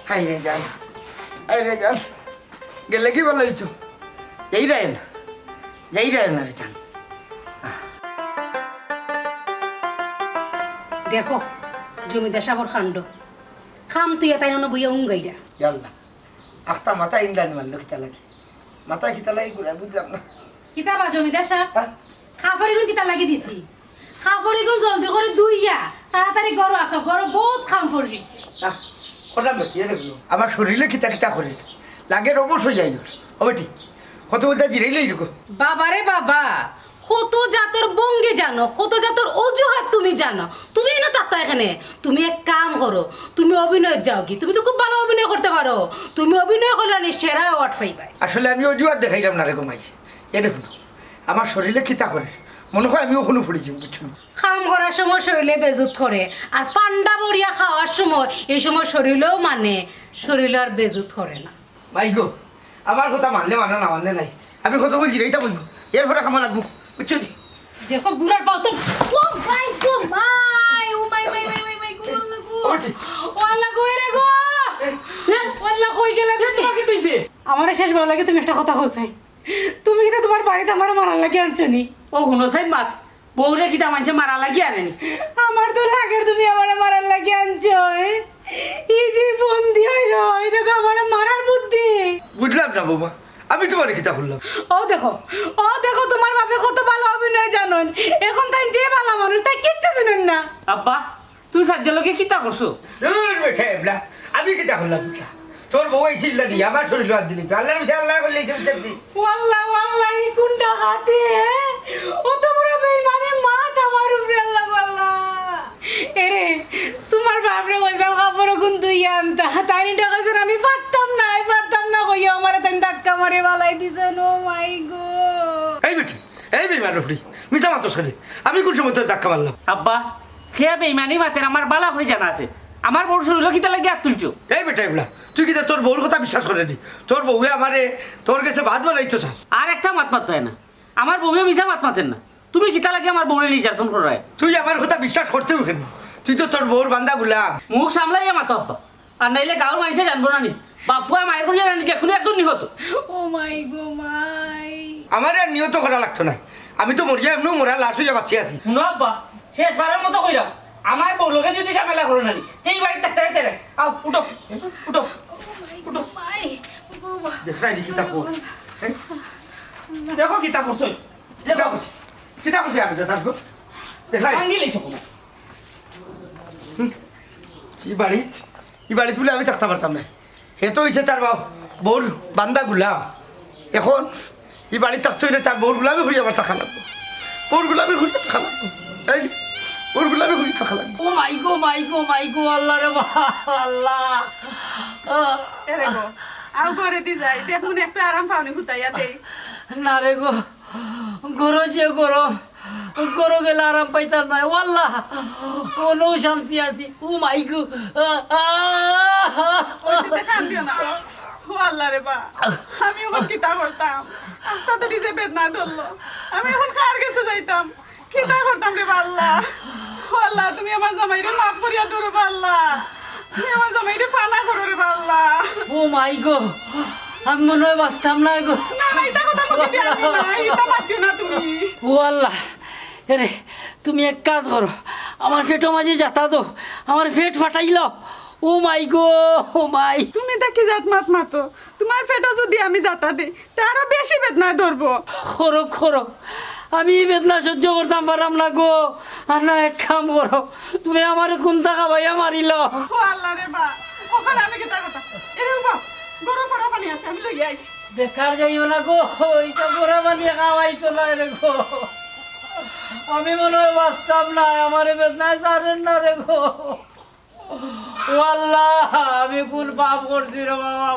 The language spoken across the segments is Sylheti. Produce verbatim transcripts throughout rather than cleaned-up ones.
হায় রে জান, হায় রে জান, গেলে কি ভালা অইতো? যাইরায় না, যাইরায় না রে জান। দেখো, জমিদার সাবর কাণ্ড। কাম থইয়া তাইন অনো বইয়া উঙ্গাইরা। ইয়াল্লা, আখতা মাথা ইংলানি মারলো কিতা লাগি? মাথা কিতা লাগি ঘুরায় বুঝলাম না। কিতা বা জমিদার সাব? হ্যাঁ? কাপড় ইগুন কিতা লাগি দিছি? কাপড় ইগুন জলদি করি ধুইয়া তাড়াতাড়ি ঘরো আও, ঘরো বউত কাম পড়ি রইছে। আহ, কটা বেটি, এরে হুনো, আমার শরীরে কিতা কিতা করে, লাগের অবশ অইযায়। ও বেটি, কত বলতে জিরাইলে এরকম। বাবারে বাবা, কত জাতর ভঙ্গি জানো, কত জাতর অজুহাত তুমি জানো। তুমি ইনো থাকতায় কেনে? তুমি এক কাম করো, তুমি অভিনয়ত যাওগি, তুমি তো খুব ভালা অভিনয় করতে পারো। তুমি অভিনয় করলে নি সেরা award পাইবায়। আসলে আমি অজুহাত দেখাইরাম না রে গো মাই। এরে হুনো, আমার শরীরে কিতা করে, মনো অয় আমি অখনো পড়িছি, বুঝছো নি? কাম করার সময় শরীরে বেজুত করে, আর ফান্ডা ভরিয়া খাওয়ার সময়, এই সময় শরীরেও মানে, শরীরে আর বেজুত করে না। মাই গো, আমার কথা মানলে মানো, না মানলে নাই। আমি কত কইছি রে, ইতা বলবো, এরপরে খামা লাগবো, বুঝছো নি? দেখো বুড়ার পাও তো, ও মাই গো মাই, ও মাই মাই মাই মাই মাই গো, আল্লাহ গো। ও আল্লাহ গো, এরে গো। ও আল্লাহ, কই গেলে তুমি? আমারে শেষ ভালা লাগে তুমি একটা কথা কইছো। তুমি কিতা তুমার বাড়িত আমারে মারার লাগি আনছো নি? ও হুনো চাইন মাত, বউরে কিতা মানষে মারার লাগি আনে নি? আমার তো লাগের তুমি আমারে মারার লাগি আনছো, এ? ই যে ফন্দি অইলো, ইটা তো আমারে মারার বুদ্ধি। বুঝলাম না বৌমা, আমি তুমারে কিতা করলাম? ও দেখো, ও দেখো, তুমার বাপে কত ভালা অভিনয় জানইন। এখন তাইন যে ভালা মানুষ, তাইন কিচ্ছু চিনইন না। আব্বা, তুমি সাজ্জার লগে কিতা করছো? দূর বেটা এবলা, আমি কিতা করলাম বেটা? তোর বউ আইছিল না নি, আমার শরীরে আত দিলি তো। আল্লার বিচার আল্লায় করলে এই যে বিচার দি। ওয়াল্লাহ, ওয়াল্লাহ, ই কুনটা খাতে? অত বড় বেইমানে মাত আমার উপরে, আল্লাহ, আল্লাহ। এরে, তুমার বাপরে কইছলাম কাপড় অগুন ধুইয়া আনতা। তাইন ইটা কইছইন, আমি পারতাম না, আমি পারতাম না কইয়া আমারে তাইন ধাক্কা মারি ফালাই দিছইন। ও মাই গো। এই বেটি, এই বেইমান ফুড়ি, মিছা মাতস কেনে? আমি কুন সময় তোরে ধাক্কা মারলাম? আব্বা, কে বেইমানি মাতের আমার ভালা করি জানা আছে। আমার বউর শরীলো কিতা লাগি আত তুলছো? এই বেটা এবলা, তুই কিতা তোর বউর কথা বিশ্বাস কররে নি? তোর বউয়ে আমারে তোর গেছে ভাত বানাইতো চায়। আর একটা মাত মাততো না। আমার বউয়ে মিছা মাত মাতের না। তুমি কিতা লাগি আমার বউরে নির্যাতন কররায়? তুই আমার কথা বিশ্বাস করতেউ কেনে? তুই তো তোর বউর বান্দা গুলাম। মুখ সামলাইয়া মাতো আব্বা, আর নাইলে গাঁওর মানষে জানবো না নি। বাপ ফুয়া মাইর করিয়া না নি, যে কুনু একজন নিহত। ও মাই গো মাই। আমারে আর নিহত করা লাগতো নায়, আমি তো মরিয়া এমনেউ মরা লাশ অইয়া বাঁচি আছি। হুনো আব্বা, শেষবারর মতো কইরাম, আমার বউর লগে যুদি ঝামেলা করো না নি, তে ই বাড়িত থাকতায় পারতায় নায়। আও, উঠো, উঠো, উঠো। দেখরায় নি কিতা কর? হ্যাঁ? দেখো কিতা করছো, দেখো। কিতা করছি আমি? দেখরায় নি? ভাঙ্গি লাইছো কুনু। ই বাড়িত, ই বাড়িত বুলে আমি থাকতাম পারতাম নায়। হে তো অইছে তার বাপ, বউর বান্দা গুলাম। এখন ই বাড়িত থাকতে অইলে তার বউর গুলামি করি আমার থাকা লাগবো। বউর গুলামি করি থাকা লাগবো। তাই নি? বউর গুলামি করি থাকা লাগবো। ও মাই গো, মাই গো, মাই গো, আল্লাহ রে বাবা, আল্লাহ। আহ, এরে গো, আও ঘরেদি যাই, দেখমুনে একটু আরাম পাও নি, হুতাইয়া দেই। না রে গো, ঘরো যে গরম, ঘরো গেলে আরাম পাইতাম নায়। ও আল্লাহ, অনো শান্তি আছি। ও মাই গো, আহ, আহ, আহ। ওই যে দেখা আনদিও না। ও আল্লাহ রে বা, আমি অখন কিতা করতাম? আখতা তো নিজে বেদনা ধরলো, আমি অখন কার গেছে যাইতাম? কিতা করতাম রে বা আল্লাহ? ও আল্লাহ, তুমি আমার জামাইরে মাফ করিয়া দেও রে বা আল্লাহ। তুমি আমার জামাইরে ফানা করো রে বা আল্লাহ। ও মাই গো, আমি মনো অয় বাঁচতাম নায় গো। না, না, ইতা কথা কইতে দিও না, ইতা বাদ দিও না তুমি। ও আল্লাহ, এরে, তুমি এক কাজ করো, আমার পেটর মাঝে যাতা দেও, আমার পেট ফাটাইলো। ও মাই গো, ও মাই। তুমি ইতা কি জাত মাত মাতো? তুমার পেটো যুদি আমি যাতা দেই, তে আরো বেশি বেদনায় ধরবো। করো, করো, আমি ই বেদনা সহ্য করতাম পাররাম না গো। আর না, এক কাম করো, তুমি আমারে কুন্তা খাবাইয়া মারিলো। ও আল্লাহ রে বা, অখন আমি কিতা করতাম? এরে উবা, গরম ফড়া পানি আছে, আমি লই আই। বেকার যাইও না গো, ইতা ফড়া পানি খাওয়াইতো নায় রে গো। আমি মনো অয় বাঁচতাম নায়, আমারে বেদনায় ছাড়েন না রে গো। ও আল্লাহ, আমি কুন পাপ করছি রে বাবা?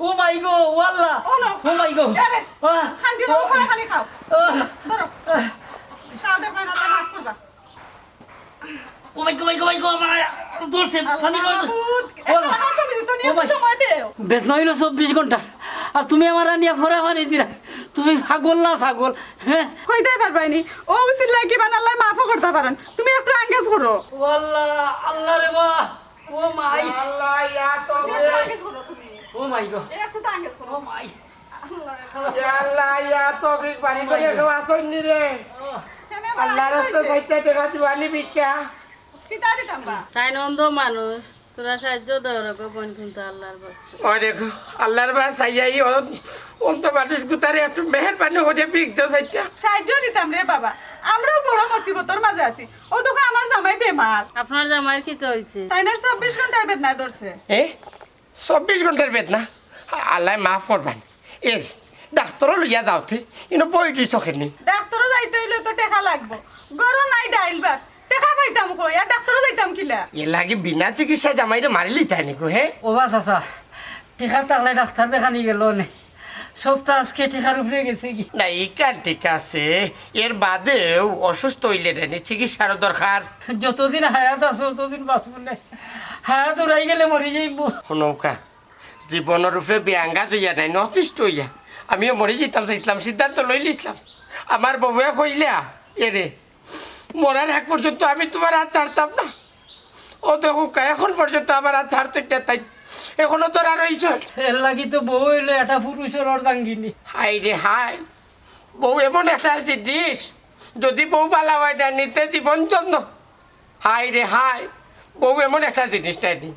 ও মাই গো, ও আল্লাহ। ও মাই গো। আহ। খাও। ধরো। খাও দেখো না, মাছ করবা। ও মাই গো, মাই গো, মাই গো, আমার ধরছে। পানি খাওয়া তো। মাবুদ, ও আল্লাহ। এত তুমি তো নিয়ে সময় দেও। বেদনা অইলো চব্বিশ ঘন্টা, আর তুমি আমারে আনিয়া ফড়া পানি দিরায়। তুমি পাগল না ছাগল? হ্যাঁ? কইতায় পারবায় নি। ও উছিলায় কিবা আল্লায় মাফও করতা পারইন। তুমি একটু আঙ্গেজ করো। ও আল্লাহ, আল্লাহ রে বা। ও মাই। আল্লাহ, ইয়া তৌফিক। ও মাই গো। ও মাই। আল্লাহ। ইয়া আল্লাহ, ইয়া তৌফিক, বাড়ি করে কেউ আছইন নি রে? ও। আল্লাহর রাস্তায় চাইরটা টেকা দিবানি ভিক্ষা। কিতা দিতাম বা? তাইন অন্ধ মানুষ, তোরা সাহায্য দেও রে গো বইন, কিন্তু আল্লাহর বাস্তে। ওই দেখো, আল্লাহর বাস্তে চাইয়া ই অন-, অন্ধ মানুষ গুতারে একটু মেহেরবানি করি ভিক্ষা দেও চাইরটা। সাহায্য দিতাম রে বাবা, আমরাও বড় মুসিবতর মাঝে আছি। ও দেখো আমার জামাই বেমার। আপনার জামাইর কিতা অইছে? তাইনর চব্বিশ ঘন্টার বেদনায় ধরছে। এ? চব্বিশ ঘন্টার বেদনা? আল্লায় মাফ করবা নি। এ, ডাক্তরো লইয়া যাওতে, ইনো বই দুই চোখে নেই। ডাক্তরো যাইতে অইলে তো টেকা লাগবো। ঘরো নাই ডাইল ভাত, টেকা পাইতাম কই? আর ডাক্তরো যাইতাম কিলা? এর লাগি বিনা চিকিৎসায় জামাইরে মারিলিতায় নি গো, হে? ও বা চাচা, টেকা থাকলে ডাক্তর দেখানি গেল নে। সব তো আজকে টেকার উপরে গেছে কি? না, ইখান ঠিক আছে। এর বাদেও অসুস্থ অইলে রে নি চিকিৎসারও দরকার। যতদিন হায়াত আছে, ততদিন বাঁচবো নে। হায়াত উড়াই গেলে মরি যাইবো। হুনউক্কা, জীবনর উপরে বেয়াঙ্গা জইয়া নাই, অতিষ্ঠ অইয়া। আমিও মরি যাইতাম চাইছিলাম, সিদ্ধান্ত লইলিছলাম। আমার বউয়ে কইলা, "এরে, মরার আগ পর্যন্ত আমি তুমার আত ছাড়তাম না।" ও দেখউক্কা, এখন পর্যন্ত আমার আত ছাড়তো না তাইন। এখনো ধরা রইছে। এর লাগি তো বউ অইলে একটা পুরুষর অর্ধাঙ্গিনী। হায় রে হায়, বউ এমন একটা জিনিস, যদি বউ বালা অয় না, নি তে জীবন ধন্য। হায় রে হায়, বউ এমন একটা জিনিস নায় নি।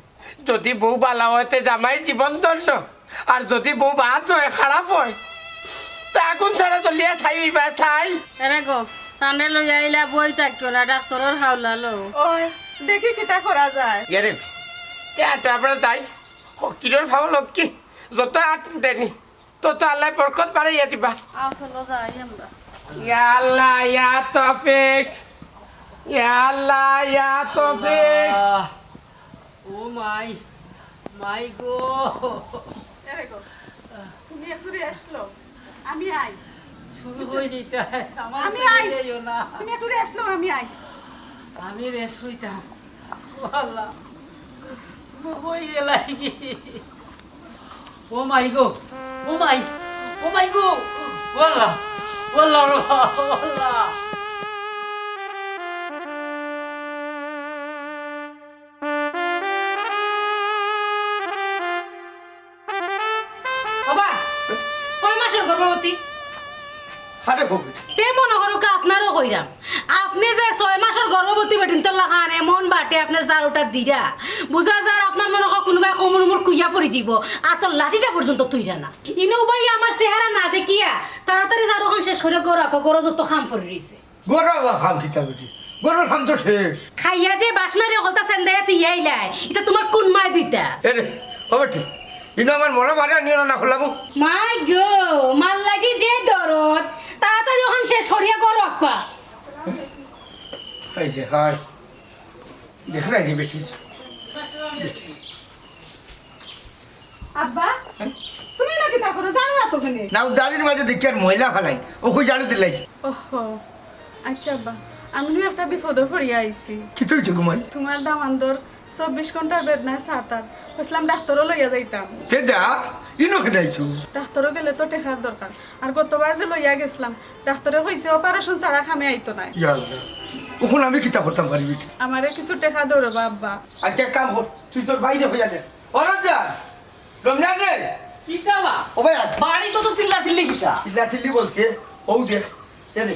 যদি বউ বালা অয়, তে জামাইর জীবন ধন্য। আর যদি বউ বাদ অয়, খারাপ অয়, তে আগুন ছাড়া জ্বলিয়া ছাই অইবা, ছাই। এরে গো, তানরে লইয়া আইলা বই থাকিও না, ডাক্তরর হাওলা লও। ওই, দেখি কিতা করা যায়। ইয়ারে, তে আটো আমরা যাই। ফকিরর ফাও লক্ষ্মী, যত আট উঠেনি। তো তো আল্লাহ বরকত বাড়াইয়া দিবা। আও, চলো যাই আমরা। ইয়া আল্লাহ, ইয়া তৌফিক। ইয়া আল্লাহ, ইয়া তৌফিক। আল্লাহ। ও মাই, মাই গো। এরে গো, তুমি একটু rest লও, আমি আই। শুরু হয়ে দিতে হয়। আমার আমি আই। যাইও না। তুমি একটু rest লও, আমি আই। আমি rest হইতাম। ও আল্লাহ, বউ কই গেলাই? ও মাই গো, ও মাই, ও মাই গো, ও আল্লাহ, ও আল্লাহ, ও আল্লাহ। ওবা, কয় মাসর গর্ভবতী? আরে হবে। তে মনো করউক্কা আপনারেও কইরাম। আপনে যে ছয় মাসর গর্ভবতী বেটিন্তর লাখান এমন বাটে আপনে ঝাড়ুটা দিরা, বুঝা যার আপনার মনো কয় কুনুবায় কোমর উমর খুইয়া পড়ি যিবো, আতর লাঠিটা পর্যন্ত তুইরা না। ইনো উবাইয়া আমার চেহারা না দেখিয়া তাড়াতাড়ি ঝাড়ুখান শেষ করিয়া ঘরো আউক্কা, ঘরো যত কাম পড়ি রইছে। ঘরো আবার কাম কিতা বেটি? ঘরর কাম তো শেষ। খাইয়া যে বাসনারে হকলতা সেন্দাইয়া তুই আইলাই, ইতা তুমার কুন মায় দিতা? এরে, ও বেটি, ইনো আমার মরা মারে আনিও না, না খোলাবো। মাই গো, মার লাগি যে দরদ, তাড়াতাড়ি অখান শেষ করিয়া ঘরো আউক্কা। এই যে, হায়। দেখরায় নি বেটি? বেটি। আব্বা, হ্যাঁ? তুমি ইনো কিতা করো? ঝাড়ু আতো কেনে? না, ও দাড়ির মাঝে দেখি আর ময়লা ফালাই। ও কই ঝাড়ু দিলাই? ওহো, আচ্ছা আব্বা, আমি নু একটা বিপদো পড়িয়া আইছি। কিতা অইছে গো মাই? তুমার দামান্দর চব্বিশ ঘন্টার বেদনায় ছাতার। কইছলাম ডাক্তরো লইয়া যাইতাম। তে যা, ইনো কেনে আইছো? ডাক্তরো গেলে তো টেকার দরকার। আর গতবার যে লইয়া গেছলাম, ডাক্তরে কইছে operation ছাড়া কামে আইতো নায়। ইয়া আল্লাহ, অখন আমি কিতা করতাম পারি বেটি? আমারে কিছু টেকা দেও রে বা আব্বা। আচ্ছা, এক কাম কর, তুই তোর ভাইরে কইয়া দে। ও রমজান, রমজান রে। কিতা বা? ও ভাই, আয়। বাড়িত তো চিল্লা চিল্লি কিতা? চিল্লা চিল্লি বলতে, ও দেখ, এরে,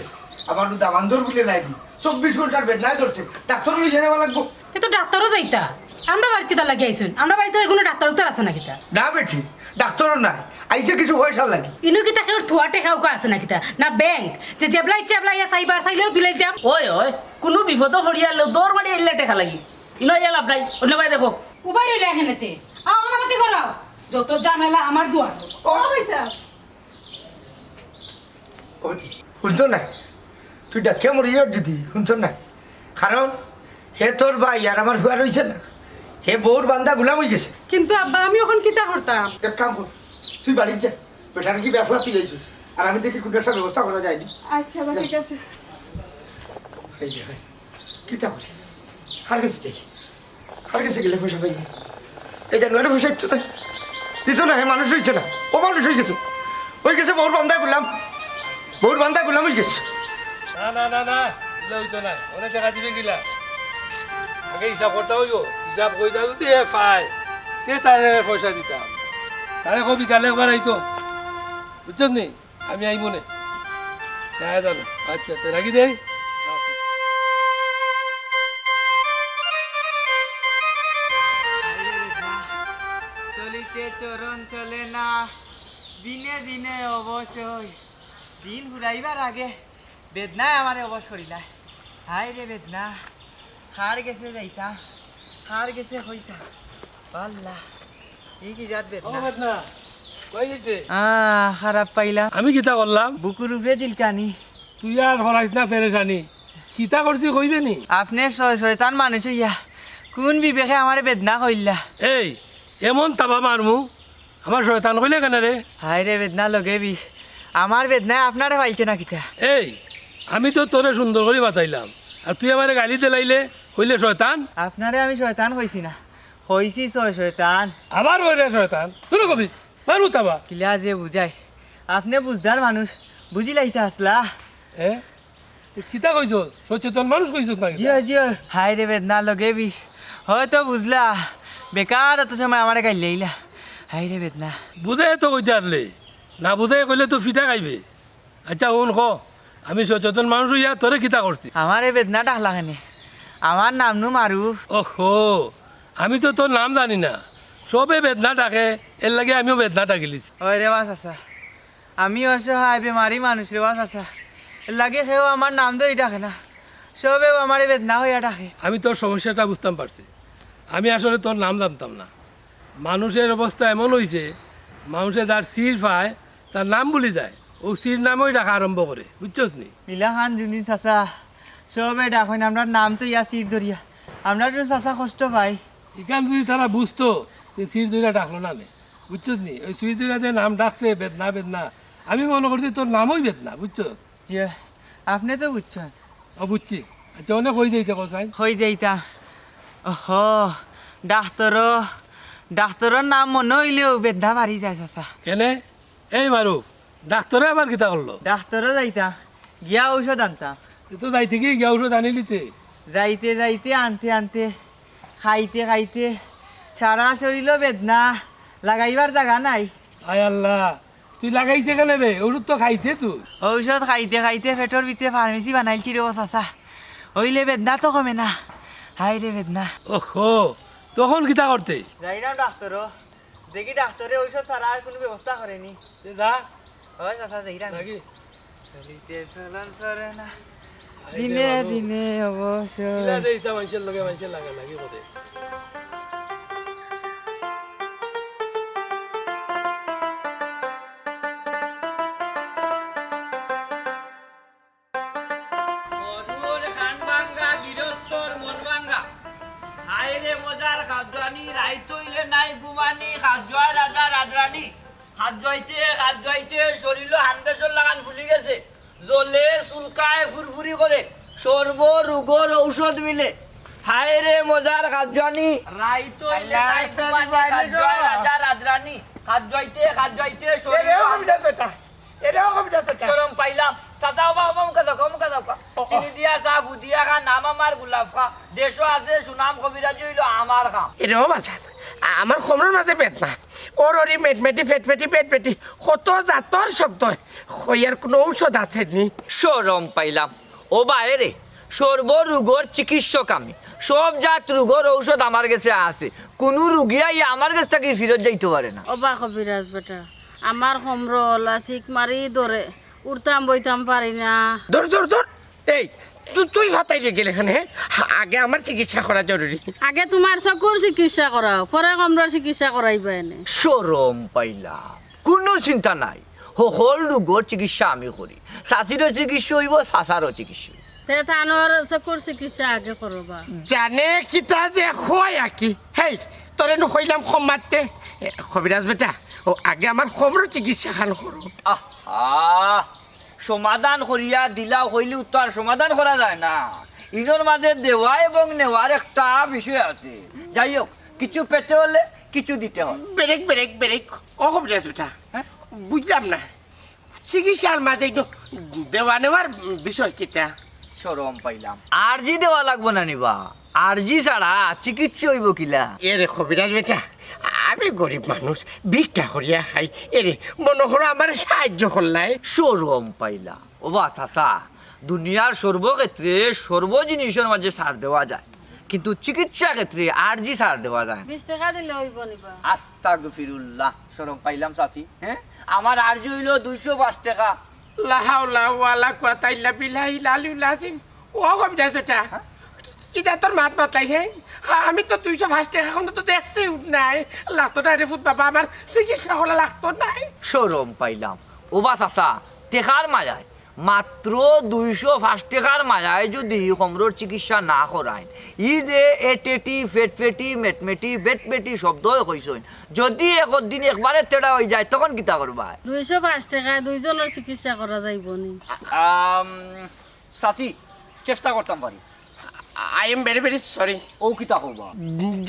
আমার দামান্দর বুলে নাই দি। চব্বিশ ঘন্টার বেদনায় ধরছে, ডাক্তরো লইয়া যাওয়া লাগবো। তে তো ডাক্তরো যাইতা। আমরার বাড়িত কিতা লাগি আইছইন? আমরার বাড়িত কুনু ডাক্তর উক্তর আছে না কিতা? না বেটি, ডাক্তরও নাই, আইছে কিছু পয়সার লাগি। ইনো কিতা কেউর থুয়া টেকা উকা আছে না কিতা? না ব্যাংক, যে যেবলা ইচ্ছা এবলা আইয়া চাইবা, চাইলেও দিলাইতাম। ওই, ওই, কুনু বিপদো পড়িয়া আইলেও দৌড় মারি আইলা টেকা লাগি। ইনো আইয়া লাভ নাই, অন্য বায় দেখো। উবাই রইলা কেনে তে? আও, আমার মাতে করো। যত ঝামেলা আমার দুয়ার। ও ভাই সাহেব। ও, হুনতো না, তুই ডাকিয়া মরি যাস যদি, হুনতো না। কারণ হে তোর ভাই আর আমার ফুয়া রইছে না, হে বউর বান্দা গুলাম অইগেছে। কিন্তু আব্বা, আমি অখন কিতা করতাম? এক কাম কর, তুই বাড়িত যা, বেটারে কি বেফলা তুই আইছস, আর আমি দেখি কুনু একটা ব্যবস্থা করা যায়নি। আচ্ছা, আব্বা, ঠিক আছে। এই যে, এই, কিতা করি? কার গেছে যাই? কার গেছে গেলে পয়সা পাইবো? এই জানুয়ারি পয়সা দিত না, দিত না, হে মানুষ রইছে না, অমানুষ অইগেছে, অইগেছে বউর বান্দা গুলাম, বউর বান্দা গুলাম অইগেছে। না, না, না, না, ইলা অইতো নায়, অনেক টেকা দিবে কিলা? আগে হিসাব করতে অইবো। হিসাব কইরা যদি হে পায়, তে তারে পয়সা দিতাম। তারে কও বিকালে একবার আইতো। বুঝছস নি? আমি আইমু নে। হ্যাঁ, জানো। আচ্ছা, তে রাখি দেই। চলিতে চরণ চলে না, দিনে দিনে অবশ অই। দিন ফুরাইবার আগে বেদনায় আমারে অবশ করিলায়। হায় রে বেদনা, কার গেছে যাইতাম, কার গেছে কইতাম। আল্লাহ, ই কি জাত ও বেদনা? বেদনা, কই যাইতে? আহ, খারাপ পাইলাম। আমি কিতা করলাম? বুকুর উপরে জিলকানি। তুই আর হরাইস না পেরেশানি। কিতা করছি কইবে নি? আপনে শয়-, শয়তান মানুষ অইয়া কুন বিবেকে আমারে বেদনা কইলা? এই, এমন তাবা মারমু, আমার শয়তান কইলে কেনে রে? হায় রে বেদনা লগে বিষ, আমার বেদনায় আপনারে পাইছে না কিতা? এই, আমি তো তোরে সুন্দর করি বাতাইলাম, আর তুই আমারে গালি দিলাইলে, কইলে শয়তান? আপনারে আমি শয়তান কইছি না, কইছি শয়-, শয়তান। আবার কইরে শয়তান, তুই কবিস, মারমু তাবা। কিলা যে বুঝাই, আপনে বুঝদার মানুষ, বুঝিলাইতা আছলা। এ? এ কিতা কইছস? সচেতন মানুষ কইছস না কিতা? জিও, জিও। হায় রে বেদনা লগে বিষ। হয়তো বুঝলা, বেকার অত সময় আমারে গাইল্লাইলা। হায় রে বেদনা। বুঝাই তো কইতে পারলে, না বুঝাই কইলে তো ফিটা খাইবে। আচ্ছা, হুন ক, আমি সচেতন মানুষ অইয়া তোরে কিতা করছি? আমারে বেদনা ডাকলা কেনে? আমার নাম নু মারুফ। ওহো, আমি তো তোর নাম জানি না। সবে বেদনা ডাকে, এর লাগি আমিও বেদনা ডাকিলিছি। ওই রে বা চাচা, আমি অসহায় বেমারি মানুষ রে বা চাচা। এর লাগি কেউ আমার নাম ধরি ডাকে না, সবেউ আমারে বেদনা কইয়া ডাকে। আমি তোর সমস্যাটা বুঝতাম পারছি, আমি আসলে তোর নাম জানতাম না। মানুষের অবস্থা এমন অইছে, মানুষে যার চির পায়, তার নাম ভুলি যায়, অউ চির নামই ডাকা আরম্ভ করে, বুঝছস নি? মিলা খান জুনি চাচা, সবে ডাকইন আমরার নাম তো ইয়া চির ধরিয়া, আমরার তো চাচা কষ্ট পাই। ইখান যদি তারা বুঝতো, তে চির ধরিয়া ডাকলো না নে। বুঝছস নি? ওই সুই দুইরা যে নাম ডাকছে, বেদনা, বেদনা। আমি মনে করছি তোর নামই বেদনা, বুঝছস? জি, আপনে তো বুঝছইন। ও, বুঝছি। আচ্ছা, অনে কই যাইতে কছাইন? কই যাইতা? ওহো, ডাক্তর, ডাক্তরর নাম মনো অইলেউ বেদনা বাড়ি যায়, চাচা। কেনে? এই মারুফ, ডাক্তরে আবার কিতা করলো? ডাক্তরো যাইতা, গিয়া ঔষধ আনতা। এ তো যাইতে গিয়া গিয়া ঔষধ আনিলিতে। যাইতে যাইতে, আনতে আনতে, খাইতে খাইতে, সারা শরীলো বেদনা, লাগাইবার জাগা নাই। আয় আল্লাহ, তুই লাগাইতে কেনে বে? ঔষধ তো খাইতে তুই। ঔষধ খাইতে খাইতে পেটর ভিতরে ফার্মেসি বানাইলছি রে ও চাচা। অইলে বেদনা তো কমে না। হায় রে বেদনা। ওহো, তখন কিতা করতে? যাইরাম ডাক্তরো। দেখি ডাক্তরে ঔষধ ছাড়া আর কুনু ব্যবস্থা করেনি। তে যা। অয় চাচা, যাইরাম। নাকি? চলিতে চলন সরে না। আই দে দিনে বাবু। দিনে অবসর। ইলা দে ইতা মানষর লগে মানষে লাগালাগি করে। গরুর কান ভাঙ্গা, গিরস্তর মন ভাঙ্গা। হায় রে মজার খাদ্যানি, রাইত অইলে নাই ঘুমানি, খাদ্যায় রাজা রাজরানি। খাদ্যাইতে, খাদ্যাইতে শরীলো হান্দেশর লাখান ফুলি গেছে। জ্বলে, চুলকায়, ফুরফুরি করে। সর্ব রোগর ঔষধ মিলে। হায় রে মজার খাদ্যানি, রাইত অইলে আল্লাহ, নাই ঘুমানি, খাদ্যায় রাজা রাজরানি। খাদ্যাইতে, খাদ্যাইতে শরীলো এরে, ও কবিতা বেটা। এরে, ও কবিতা বেটা। শরম পাইলাম। চাচা, ওবা, ওবা, মুখে যাও, মুখে যাও। ও, ও। চিনি দিয়া চা, ফু দিয়া খা, নাম আমার গোলাপ খা। দেশো আছে সুনাম, কবিরাজি অইলো আমার কাম। এরে, ও বাজান, আমার কোমরর মাঝে বেদনা। ওর ওরি মেটমেটি, ফেটফেটি, পেটপেটি, কত জাতর শব্দ। কইয়ার কুনু ঔষধ আছে নি? শরম পাইলাম। ও বাইরে, সর্ব রোগর চিকিৎসক আমি। সব জাত রোগর ঔষধ আমার গেছে আছে। কুনু রুগী আইয়া আমার গেছ থাকি ফিরত যাইতো পারে না। ওবা কবিরাজ বেটা, আমার কোমরো অলা চিক মারি ধরে, উঠতাম বইতাম পারি না। ধর, ধর, ধর। এই, তু-, তুই ফাতাই গেলে কেনে, হে? আগে আমার চিকিৎসা করা জরুরি। আগে তুমার চকুর চিকিৎসা করাও, পরে কোমরর চিকিৎসা করাইবা এনে। শরম পাইলাম। কুনু চিন্তা নাই, হকল রোগর চিকিৎসা আমি করি। চাচিরও চিকিৎসা অইবো, চাচারও চিকিৎসা অইবো। তে তানর চকুর চিকিৎসা আগে করবা। জানে কিতা যে কয় আর কি। হেই, তোরে নু কইলাম কম মাততে। এ, কবিরাজ বেটা, ও আগে আমার কোমরর চিকিৎসা খান করো। আহা, সমাধান করিয়া দিলাও কইলেউ তো আর সমাধান করা যায় না। ইনোর মাঝে দেওয়া এবং নেওয়ার একটা বিষয় আছে। যাই হোক, কিছু পেতে হলে কিছু দিতে হয়। Break, break, break. ও কবিরাজ বেটা, হ্যাঁ? বুঝলাম না। চিকিৎসার মাঝে একটু দেওয়া নেওয়ার বিষয় কিতা? শরম পাইলাম। আরজি দেওয়া লাগবো না নি বা? আরজি ছাড়া চিকিৎসা অইবো কিলা? এরে কবিরাজ বেটা, আমি গরিব মানুষ, ভিক্ষা করিয়া খাই। এরে, মনো করো আমারে সাহায্য করলায়। শরম পাইলা। ওবা চাচা, দুনিয়ার সর্বক্ষেত্রে সর্ব জিনিসর মাঝে ছাড় দেওয়া যায়, কিন্তু চিকিৎসা ক্ষেত্রে আরজি ছাড় দেওয়া যায় না। বিশ টেকা দিলে অইবো নি বা? আস্তাগফিরুল্লাহ, শরম পাইলাম চাচি, হ্যাঁ? আমার আরজি অইলো দুইশো পাঁচ টেকা। লা হাওলা ওয়ালা কুওয়াতা ইল্লা বিল্লাহিল আলিউল আজিম। ও কবিরাজ বেটা, কিতা তোর মাত মাতলাই, হে? আমি তো দুইশো পাঁচ টেকা কুনু তো দেখছি নাই। লাগতো নায় রে ফুত বাবা, আমার চিকিৎসা করা লাগতো নায়। শরম পাইলাম। ওবা চাচা, টেকার মায়ায়, মাত্র দুইশো পাঁচ টেকার মায়ায় যুদি কমরর চিকিৎসা না করাইন, ই যে এটেটি, ফেটফেটি, মেটমেটি, বেটমেটি শব্দ কইছইন, যুদি একদিন একবারে তেড়া অইযায়, তখন কিতা করবায়? দুইশো পাঁচ টেকায় দুইজনর চিকিৎসা করা যাইবো নি? আম, চাচি, চেষ্টা করতাম পারি। I am very very sorry। ও কিতা কইবা?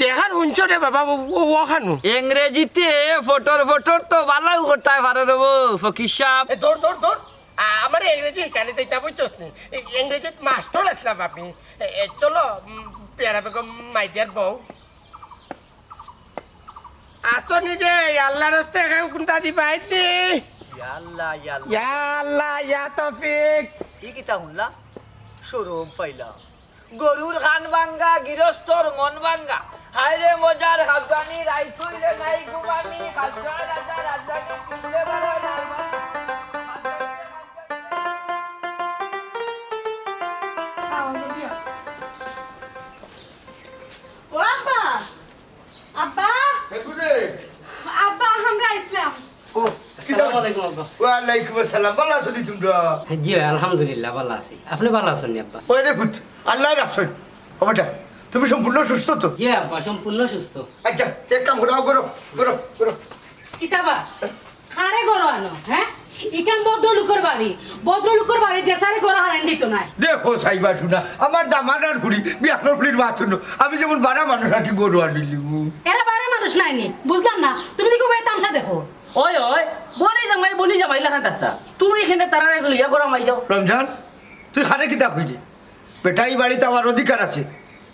যেখান হুনছো রে বাবা, ও, ও, ওখানু। ইংরেজিতে ফটর ফটর তো বালাউ করতায় পারো রে বউ, ফকির সাব। এ, ধর, ধর, ধর। আ-, আমার ইংরেজি এখানে তো ইতা বুঝছস নি। এই ইংরেজিত মাস্টার আছলাম আমি। এ, এ, চলো, উম, পেয়ারা বেগম, my dear বউ। আছো নি রে, আল্লাহর রাস্তায় কেউ কুনটা দি বাইর নি। ইয়া আল্লাহ, ইয়া আল্লাহ। ইয়া আল্লাহ, ইয়া তৌফিক। ই কিতা হুনলাম? শরম পাইলাম। গরুর কান ভাঙ্গা, গিরস্তর মন ভাঙ্গা। হায় রে মজার খাজবানি, রাইত অইলে নাই ঘুমানি, খাজবা রাজা রাজধানী, কিনলে বাবা রাজধানী। ও আব্বা! আব্বা! এ, গুডে। আব্বা, আমরা আইছলাম। ও, আসসালামু আলাইকুম, আব্বা। ওয়ালাইকুম আসসালাম। ভালা আছো নি তুমরা? জি, আলহামদুলিল্লাহ, ভালা আছি। আপনে ভালা আছইন নি, আব্বা? ওই রে পুত, আল্লায় রাখছইন। ও বেটা, তুমি সম্পূর্ণ সুস্থ তো? জি, আব্বা, সম্পূর্ণ সুস্থ। আচ্ছা, তে এক কাম করো, আও করো, করো, করো। কিতা বা? কারে ঘরো আনো, হ্যাঁ? ইখান ভদ্রলোকর বাড়ি। ভদ্রলোকর বাড়ি যে সারে ঘরো হারাইন যাইতো নায়। দেখো সাইবা শুনা, আমার দামাদার ফুড়ি, বিয়ানোর ফুড়ির মাত হুনো। আমি যেমন বারা মানুষ আর কি ঘরো আনিলিমু। এরা বারা মানুষ নায় নি, বুঝলাম না। তুমি দেখো ভাই তামশা দেখো। ওই, ওই, বনি জামাই, বনি জামাই লাখান থাকতা। তুমি এখানে তারারে লইয়া ঘরো হামাই যাও। রমজান, তুই কারে কিতা কইলি? বেটা, ই বাড়িত আমার অধিকার আছে,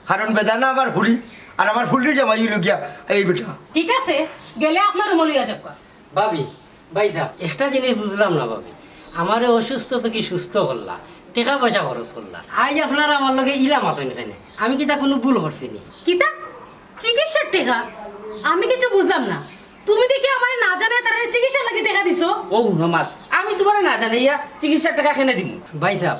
কারণ বেদানা আমার ফুড়ি, আর আমার ফুড়ির জামাই অইলো গিয়া এই বেটা। ঠিক আছে, গেলে আপনার রুমো লইয়া যাউক্কা। ভাবি, ভাইসাব, একটা জিনিস বুঝলাম না ভাবি, আমারে অসুস্থ থাকি সুস্থ করলা, টেকা পয়সা খরচ করলা, আইজ আপনারা আমার লগে ইলা মাতইন কেনে? আমি কিতা কুনু ভুল করছি নি? কিতা? চিকিৎসার টেকা? আমি কিচ্ছু বুঝলাম না। তুমি দেখি আমারে না জানাইয়া তারারে চিকিৎসার লাগি টেকা দিছো। ও হুনো মাত, আমি তুমারে না জানাইয়া চিকিৎসার টেকা কেনে দিমু? ভাইসাব,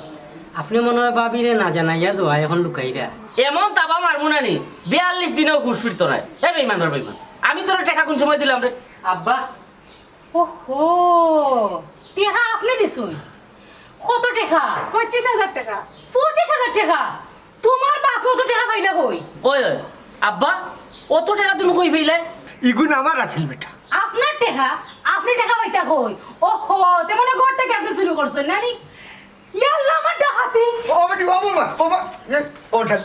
আপনে মনে অয় ভাবিরে না জানাইয়া দেওয়া অখন লুকাইরা। এমন তাবা মারমু না নি, বিয়াল্লিশ দিনেও হুশ ফিরতো নায়। হে বেইমান, বেইমান, আমি তোরে টেকা কুন সময় দিলাম রে? আব্বা। ওহো, টেকা আপনে দিছইন? কত টেকা? পঁচিশ হাজার টেকা। পঁচিশ হাজার টেকা? তুমার বাপে অত টেকা পাইলা কই? ওই, ওই, আব্বা, অত টেকা তুমি কই পাইলায়? ইগুন আমার আছিল বেটা। আপনার টেকা? আপনে টেকা পাইতা কই? ওহো, তে মনে অয় ঘর থাকি আপনে চুরি করছইন, না নি? ইয়া আল্লাহ, আমার ডাকাতি! ও বেটি, ও বাবা, ও বা-, এ, ও ডাক।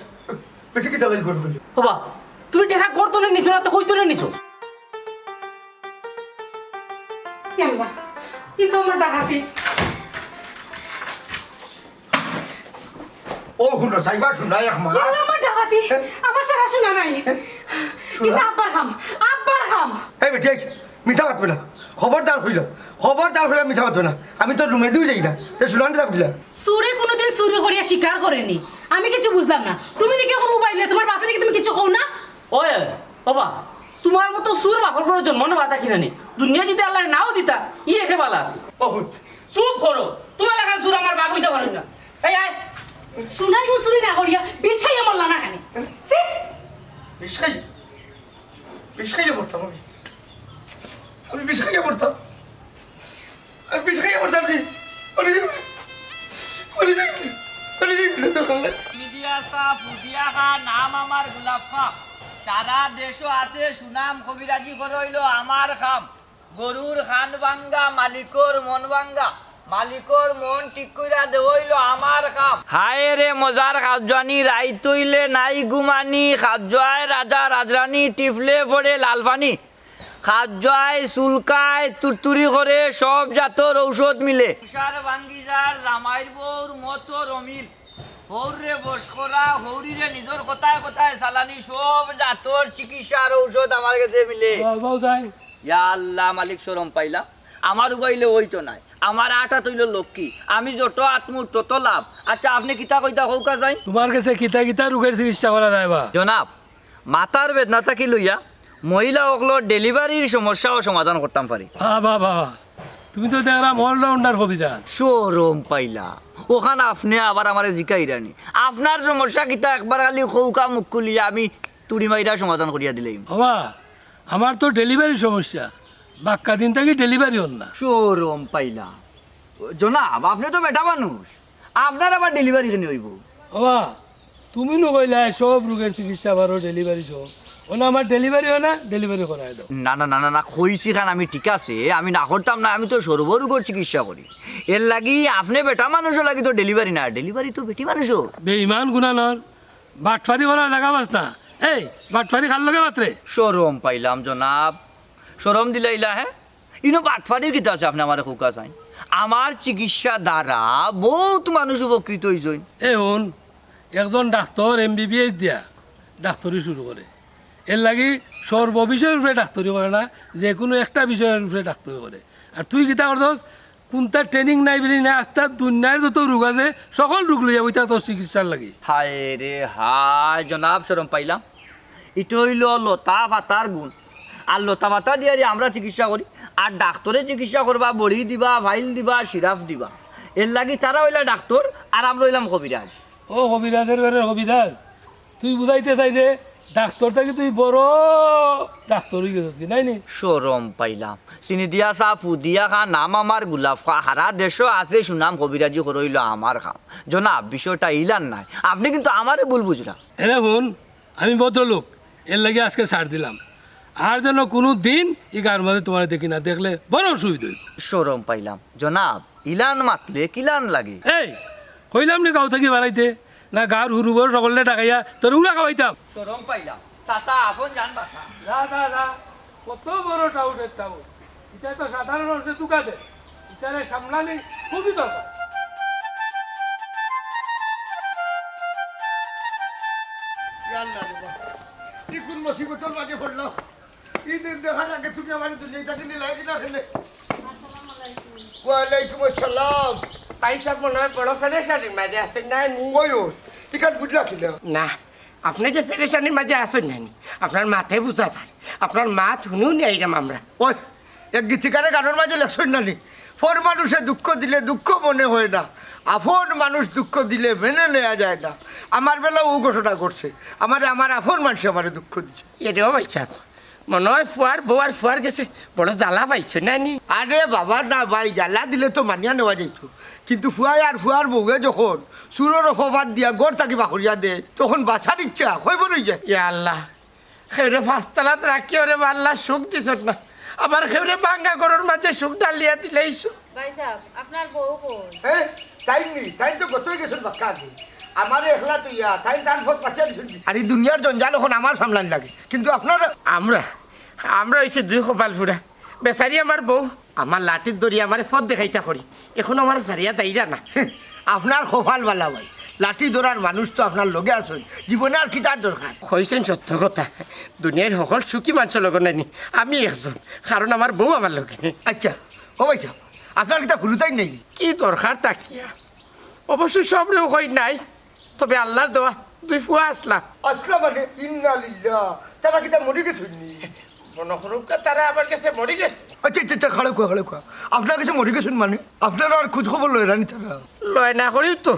বেটি কিতা লাগি ঘরো গেল? ওবা, তুমি টেকা ঘর থনে নিছো না তো কই থনে নিছো? ইয়াল্লা, ই তো আমার ডাকাতি। ও হুনো, সাইবা শুনা এক মাত। ইয়াল্লা, আমার ডাকাতি। হ্যাঁ? আমার সারা সোনা নাই। হ্যাঁ? সোনা? ইটা আব্বার কাম, আব্বার কাম। এই বেটি, এই, মিছা মাতবে না। খবরদার কইলাম, খবরদার কইলাম মিছা মাতবে না। আমি তো রুমে দিও যাই না, তে সোনা আনতে যাম কিলা? চুরে কুনুদিন চুরি করিয়া শিকার করেনি। আমি কিচ্ছু বুঝলাম না। তুমি দেখি অখন মোবাইলে, তুমার বাপে দেখি তুমি কিচ্ছু কও না। ওই, ওবা, তুমার মতো চুর বাপর ঘরো জন্ম নেওয়া থাকি না নি। দুনিয়া যদি আল্লায় নাও দিতা, ই একে বালা আছে। বহুত। চুপ করো। তুমার লাখান চুর আমার বাপ অইতা পারইন না। এই আয়। সোনা ইগু চুরি না করিয়া বিষ খাইয়া মরলা না কেনে? ছি! বিষ খাই? বিষ খাইয়া মরতাম আমি? আমি বিষ খাইয়া মরতাম? আমি বিষ খাইয়া মরতাম নি? মরি যাইবি, মরি যাইবি, মরি যাইবি, তোর কাছে। মিডিয়া সাফ, উদিয়া খা, নাম আমার গোলাপ খা। সারা দেশো আছে সুনাম, কবিরাজি করা অইলো আমার কাম। গরুর কান ভাঙ্গা, মালিকর মন ভাঙ্গা, মালিকর মন ঠিক কইরা দেওয়া অইলো আমার কাম। হায় রে মজার খাজুয়ানি, রাইত অইলে নাই ঘুমানি, খাজুয়ায় রাজা রাজরানী, টিফলে পড়ে লাল পানি। খাজুয়ায় চুলকায়, তুরতুরি করে, সব জাতর ঔষধ মিলে। তুষার ভাঙ্গি যার জামাইর বউর মতো রমিল। হউররে বশ করা, হউরিরে নিজর কথায় কথায় চালানি, সব জাতর চিকিৎসার ঔষধ আমার গেছে মিলে। বাবাও যাই। ইয়া আল্লাহ, মালিক শরম পাইলাম। আমার উবাইলে অইতো নায়। আমার আটা তইল লক্ষ্মী। আমি যত আতমু তত লাভ। আচ্ছা, আপনে কিতা কইতা কউক্কা যাই? তুমার গেছে কিতা কিতা রোগের চিকিৎসা করা যায় বা? জনাব, মাথার বেদনা থাকি লইয়া মহিলা অকলর ডেলিভারির সমস্যাও সমাধান করতাম পারি। বাহ, বাহ, বাহ, বাহ। তুমি তো দেখরাম all-rounder কবিরাজ। শরম পাইলা। অখান আপনে আবার আমারে জিকাইরানি। আপনার সমস্যা কিতা একবার খালি কউক্কা মুখ খুলিয়া, আমি তুড়ি মাইরা সমাধান করিয়া দিলাইমু। ওবা, আমার তো ডেলিভারি সমস্যা। বাক্কা দিন থাকি ডেলিভারি অর না। শরম পাইলা। জনাব, আপনে তো বেটা মানুষ। আপনার আবার ডেলিভারি কেনে অইবো? ওবা, তুমি নু কইলায় সব রোগের চিকিৎসা পারো ডেলিভারি সহ। অনো আমার ডেলিভারি অয় না, ডেলিভারি করাই দেও। না, না, না, না, না, কইছি খান আমি ঠিক আছে, আমি না করতাম না, আমি তো সর্ব রোগর চিকিৎসা করি। এরলাগি আপনে বেটা মানুষর লাগি তো ডেলিভারি না, ডেলিভারি তো বেটি মানুষর। বেঈমান গুনানর, বাটফারি করার জাগা পাস না। এই, বাটফারি কার লগে মাতরে? শরম পাইলাম জনাব, শরম দিলাইলা, হে? ইনো বাটফারির কিতা আছে আপনে আমারে কউক্কা চাইন? আমার চিকিৎসা দ্বারা বউত মানুষ উপকৃত অইছইন। এ হুন, একজন ডাক্তর এমবিবিএস দিয়া ডাক্তরি শুরু করে। এরলাগি সর্ব বিষয়র উপরে ডাক্তরি করে না, যেকুনু একটা বিষয়র উপরে ডাক্তরি করে। আর তুই কিতা করছস? কুনটার ট্রেনিং নাই বুলি নাই, আস্তা দুনিয়ার যত রোগ আছে, সকল রোগ লইয়া বইতা তোর চিকিৎসার লাগি। হায় রে হায়, জনাব শরম পাইলাম। ইটা অইলো লতা পাতার গুণ। আর লতা পাতা দিয়া রে আমরা চিকিৎসা করি। আর ডাক্তরে চিকিৎসা করবা, বড়ি দিবা, ফাইল দিবা, সিরাপ দিবা। এরলাগি তারা অইলা ডাক্তর, আর আমরা অইলাম কবিরাজ। ও কবিরাজর ঘরর কবিরাজ, তুই বুঝাইতে চাইরে ডাক্তর থাকি তুই বড় ডাক্তর অইগেছস কি, নায় নি? শরম পাইলাম। চিনি দিয়া চা, ফু দিয়া খা, নাম আমার গোলাপ খা। হারা দেশো আছে সুনাম, কবিরাজি করইলো আমার কাম। জনাব, বিষয়টা ইলান নায়। আপনে কিন্তু আমারে ভুল বুঝরা। এরে হুন, আমি ভদ্রলোক, এরলাগি আজকে ছাড় দিলাম। আর যেন কুনু দিন ই গাঁওর মাঝে তুমারে দেখি না, দেখলে বড় অসুবিধা অইবো। শরম পাইলাম। জনাব, ইলান মাতলে কিলান লাগে? এই, কইলাম নি গাঁও থাকি বারাইতে? না গাঁওর হুরু বড় সকলরে ডাকাইয়া তোরে উড়া খাওয়াইতাম? শরম পাইলাম। চাচা, আপন জান বাঁচা। যা, যা, যা। কত বড় টাউটের টাউট। ইটা তো সাধারণ মানুষে ধুকা দে। ইটারে সামলানি খুবই দরকার। ইয়া আল্লাহ রে বাবা। কি কুন মুসিবতর মাঝে পড়লাম? ই দিন দেখার আগে তুমি আমারে দুনিয়া থাকি নিলায় কিলা কেনে? আসসালামু আলাইকুম। ওয়ালাইকুম আসসালাম। ভাইসাব মনে অয় বড় পেরেশানির মাঝে আছইন, নায় নি? ওই, ওই, ইখান বুঝলা কিলা? না, আপনে যে পেরেশানির মাঝে আছইন, নায় নি, আপনার মাতে বুঝা যার। আপনার মাত হুনি হুনি আইরাম আমরা। ওই, এক গীতিকারে গানর মাঝে লেখছইন না নি, "পর মানুষে দুঃখ দিলে দুঃখ মনে হয় না, আপন মানুষ দুঃখ দিলে মেনে নেয়া যায় না।" আমার বেলাও অউ ঘটনা ঘটছে। আমারে আমার আপন মানষে আমারে দুঃখ দিছে। এরে ও ভাইসাব, মনে অয় ফুয়ার বউ আর ফুয়ার গেছে বড় জ্বালা পাইছো, নায় নি? আরে বাবা না ভাই, জ্বালা দিলে তো মানিয়া নেওয়া যাইতো, কিন্তু ফুয়ায় আর ফুয়ার বউয়ে যখন চুরর অপবাদ দিয়া ঘর থাকি বার করিয়া দেয়, তখন বাঁচার ইচ্ছা অইবো না যায়। ইয়া আল্লাহ, কেউরে পাঁচতলাত রাখিও রে বা আল্লাহ, সুখ দিছস না, আবার কেউরে ভাঙ্গা ঘরর মাঝে সুখ ঢালিয়া দিলাইছো। ভাইসাব, আপনার বউ কই? এ, তাইন নি, তাইন তো গত অইগেছইন বাক্কা আগে। আমারে একলা থইয়া, তাইন তান পথ বাছিয়া দিছইন। আর ই দুনিয়ার জঞ্জাল অখন আমার সামলানি লাগে, কিন্তু আপনারা আমরা, আমরা অইছি দুই কপাল ফুড়া। বেচারি আমার বউ, আমার লাঠির দড়ি আমারে পথ দেখাইতা করি, অখনো আমারে ছাড়িয়া যাইরা না। আপনার কপাল ভালা ভাই, লাঠি ধরার মানুষ তো আপনার লগে আছইন, জীবনে আর কিতার দরকার? কইছইন সত্য কথা, দুনিয়ার হকল সুখী মানষর লগে নায় নি, আমি একজন, কারণ আমার বউ আমার লগে। আচ্ছা, ও ভাইসাব, আপনার কিতা হুরুতাইন নাই? কি দরকার থাকিয়া? অবশ্য সবরেও কই নাই, তবে আল্লার দেওয়া দুই ফুয়া আছলা। আছলা মানে? ইন্না লিল্লাহ। তারা কিতা মরি গেছইন নি? মনো করউক্কা তারা আমার গেছে মরি গেছে। আচ্ছা, আচ্ছা, আচ্ছা, খাড়া কুয়া, খাড়া কুয়া। আপনার গেছে মরি গেছইন মানে? আপনার আর খোঁজ খবর লয়রা নি তারা? লয় না করিও তো।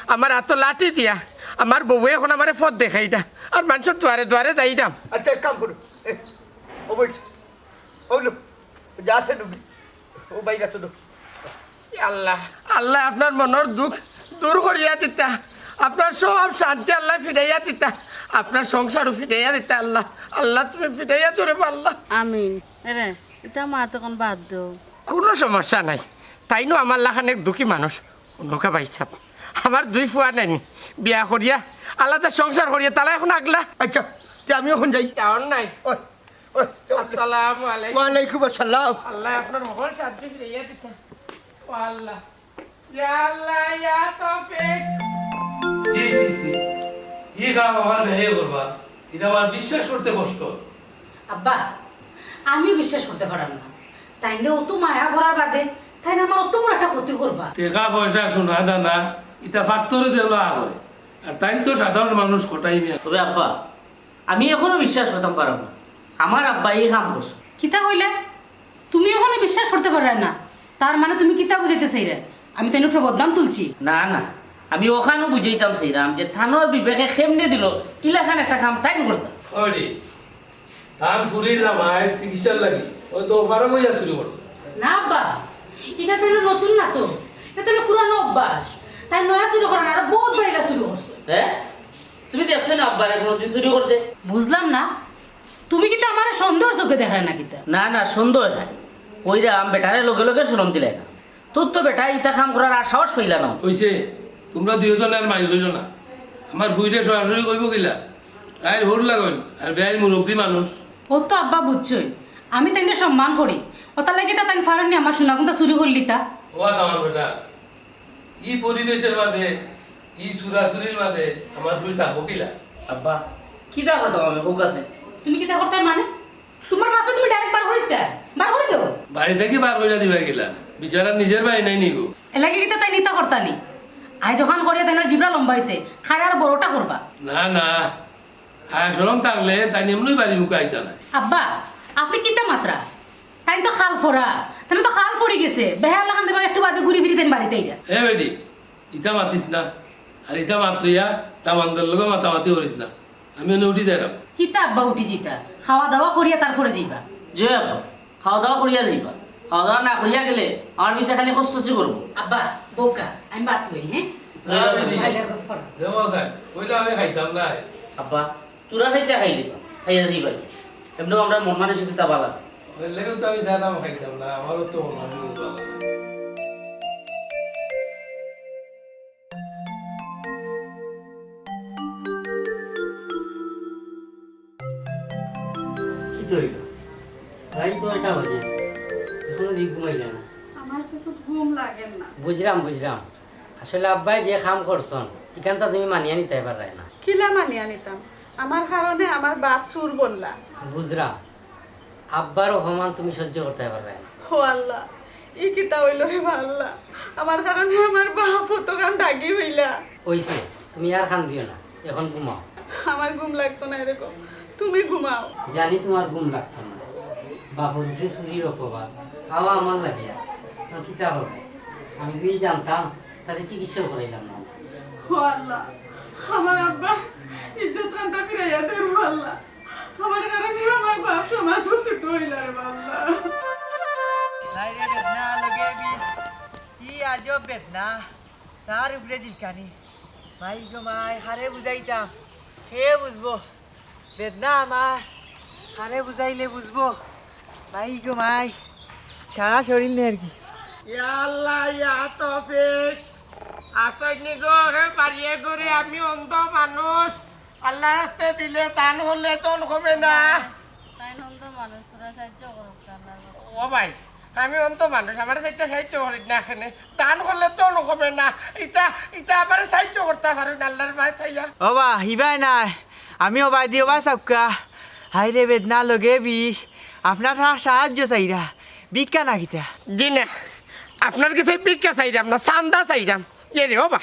আমার আতো লাঠি দিয়া আমার বউয়ে অখন আমারে পথ দেখাইরা, আর মানষর দুয়ারে দুয়ারে যাইরাম। আচ্ছা, এক কাম করো, এ, ও বইস, ও লো, যা আছে ডুবি। ও ভাই, গেছো তো। আল্লাহ, আল্লাহ আপনার মনর দুখ দূর করিয়া দিতা, আপনার সব শান্তি আল্লাহ ফিরাইয়া দিতা, আপনার সংসারও ফিরাইয়া দিতা আল্লাহ। আল্লাহ তুমি ফিরাইয়া ধরে আল্লাহ। আমিন। এরে, ইতা মাত অখন বাদ দেও। কুনু সমস্যা নাই, তাইনও আমার লাখান এক দুখী মানুষ। নৌকা ভাইসাব, আমার দুই ফুয়া নায় নি, বিয়া করিয়া, আলাদা সংসার করিয়া, তারা অখন আগলা। আচ্ছা, তে আমি অখন যাই। যাওয়ার নাই। ওই, ওই, যাও। আসসালামু আলাইকুম। ওয়ালাইকুম আসসালাম। আল্লাহ আপনার হকল শান্তি ফিরাইয়া দিতা। ও আল্লাহ। ইয়া আল্লাহ, ইয়া তৌফিক। জি, জি, জি। ই কাম আমার বেয়াইয়ে করবা, ইটা আমার বিশ্বাস করতে কষ্ট। আব্বা, আমিও বিশ্বাস করতে পারাম না। তাইন অত মায়া করার বাদে তাইন আমার অত বড় একটা ক্ষতি করবা। টেকা পয়সা, সোনা দানা, ইতা ফাত্তরে দেওলা করে। আর তাইন তো সাধারণ মানুষ, কটাই মিয়া। তবে আব্বা, আমি এখনো বিশ্বাস করতাম পারাম না। আমার আব্বা ই কাম করছে। কিতা কইলে? তুমি অখনো বিশ্বাস করতে পাররায় না? তার মানে তুমি কিতা বুঝাইতে চাইরায়? আমি তাইনর উপরে বদনাম তুলছি? না, না, আমি অখানও বুঝাইতাম চাইরাম যে তানর বিবেকে কেমনে দিল, ইলাখান একটা কাম তাইন করতা। ওরে, তান ফুরির জামাইর চিকিৎসার লাগি অয়তো অফারও বইয়া চুরি করছে। না আব্বা, ইটা তাইনর নতুন না তো, ইটা তাইনর পুরানো অভ্যাস। তাইন নয়া চুরি করে না, আরো বউত বার ইলা চুরি করছে। হ্যাঁ? তুমি দেখছো না আব্বারে কোনোদিন চুরি করতে? বুঝলাম না, তুমি কিতা আমারে সন্দেহর চোখে দেখরায় না কিতা? না, না, সন্দেহ নাই। কইরাম বেটারে লগে লগে শরম দিলায় না। তোর তো বেটায় ইতা কাম করার আর সাহস পাইলা না। অইছে, তুমরা দুইওজনে আর মাইর কইরো না। আমার ফুরিরে সরাসরি কইবো কিলা? তাইর হউর লাখান, আর বেয়াইন মুরব্বি মানুষ। অউ তো আব্বা বুঝছইন, আমি তাইনরে সম্মান করি। অতার লাগি তা তাইন পারইন নি আমার সোনাগুনতা চুরি করিলিতা। ও আমার বেটা, ই পরিবেশর মাঝে, ই চুরাচুরির মাঝে আমার ফুরি থাকবো কিলা? আব্বা, কিতা করতাম আমি, কউক্কা চাইন? তুমি কিতা করতায় মানে? তুমার বাপরে তুমি direct বার করি দিতায়? বার করি দেও। বাড়ি থাকি বার করিয়া দিবায় কিলা? বেচারার নিজর বাড়ি নাই নি গো। এরলাগি কিতা তাইন ইতা করতা নি? আইজ অখান করিয়া তাইনর জিবরা লম্বা অইছে, খাইয়া আর বড়টা করবা। না, না, হায়া শরম থাকলে তাইন এমনেউ বাড়ির মুখো আইতা নায়। আব্বা, আপনে কিতা মাতরা? তাইন তো খাল ফড়া, তাইন তো খাল ফড়ি গেছে, বেহায়া লাখান দেবা একটু বাদে ঘুরি ফিরি তাইন বাড়িত আইরা। এ বেটি, ইতা মাতিস না, আর ইতা মাত লইয়া তামান্দার লগে মাতামাতি করিস না। আমি অনে উঠি যাইরাম। কিতা আব্বা উঠি যিতা? খাওয়া দাওয়া করিয়া তারপরে যাইবা। জি আব্বা, খাওয়া দাওয়া করিয়া যাইবা। খাওয়া দাওয়া না করিয়া গেলে আমার ভিতরে খালি খসখসি করবো। আব্বা, বউক্কা, আমি ভাত লই, হ্যাঁ? না, বেটি। ভাইলা গফর। দেবো খাই, কইলে আমি খাইতাম না। আব্বা, তোরা চাইরটা খাইলিবা, খাইয়া যাইবা। এমনেও আমরার মন মানসিকতা ভালা। অইলে তো আমি চাইতাম খাইতাম না, আমারও তো মন মানসিকতা ভালা। কিতা অইলো? রাইত তো এটা বাজে, এখনো দিক ঘুমাইলা না। আমার চকুত ঘুম লাগের না। বুঝরাম, বুঝরাম। আসলে আব্বায় যে কাম করছইন, ইখানতা তুমি মানিয়া নিতায় পাররায় না। কিলা মানিয়া নিতাম? আমার কারণে আমার বাপ চুর বনলা। বুঝরাম। আব্বার অপমান তুমি সহ্য করতায় পাররায় না। ও আল্লাহ, ই কিতা অইলো রে বা আল্লাহ? আমার কারণে আমার বাপ অতখান দাগি অইলা। অইছে, তুমি আর কান্দিও না, এখন ঘুমাও। আমার ঘুম লাগতো নায় রে গো, তুমি ঘুমাও। জানি তুমার ঘুম লাগতো না, বাপর উপরে চুরির অপবাদ, খাওয়া আমার লাগিয়া, তো কিতা করবো? আমি যদি জানতাম, তাইলে চিকিৎসাও করাইলাম না। ও আল্লাহ, আমার আব্বার ইজ্জতখানতা ফিরাইয়া দে রে আল্লাহ। আমার কারণে আমার বাপ সমাজো ছোট অইলা রে আল্লাহ। হায় রে বেদনা লগে বিষ, কি আজব বেদনা, তার উপরে ঝিলকানি। মাই গো মাই, কারে বুঝাইতাম, কে বুঝবো? বেদনা আমার, কারে বুঝাইলে বুঝবো? মাই গো মাই, সারা শরীর নেরগি। ইয়া আল্লাহ, ইয়া তৌফিক। আসইনি গো, হে বাড়িয়ে ঘরে আমি অন্ধ মানুষ। আল্লার রাস্তে দিলে দান করলে তন কমে না। তাইন অন্ধ মানুষ, তোরা সাহায্য করো, আল্লার রাস্তে। ও ভাই, আমি অন্ধ মানুষ, আমারে একটা সাহায্য করিস না এখানে। দান করলে তন কমে না। ইটা, ইটা আমারে সাহায্য করতা পারো না, আল্লার ভাই চাইয়া। ও বা, হিবায় নায়। আমি ও বায়দি ও বায় চাউক্কা। হায় রে বেদনা লগে বিষ। আপনার সা-, সাহায্য চাইরা। ভিক্ষা না কিতা? জি না। আপনার গেছে ভিক্ষা চাইরাম না, চান্দা চাইরাম। এ রে ও বা,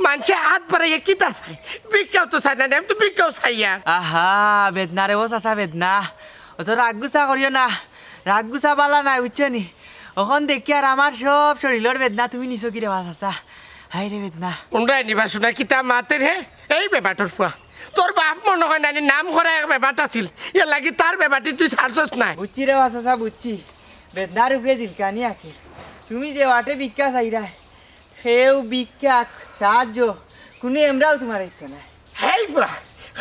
মানষে আত বাড়াইয়া কিতা চায়? ভিক্ষাও তো চায় না, আমি তো ভিক্ষাও চাইয়ার। আহা, বেদনা রে ও চাচা বেদনা। অত রাগ গুছা করিও না। রাগ গুছা ভালা নায়, বুঝছো নি? অখন দেখিয়ার আমার সব শরীলর বেদনা তুমি নিছো কিরে বা চাচা? হায় রে বেদনা। উন্ডায় নিবা শুনা কিতা মাতের হে? এই বেবাটর ফুয়া। তোর বাপ মনো অয় নানি নাম করা এক বেবাট আছিল। এর লাগি তার বেবাটি তুই ছাড়ছস নায়। বুঝছি রে বা চাচা, বুঝছি। বেদনার উপরে ঝিলকানি আঁকি। তুমি যে ওয়াটে ভিক্ষা চাইরায়, কেউ ভিক্ষা, সাহায্য, কুনু এমরাও তুমারে দিতো নায়। হেই বুড়া,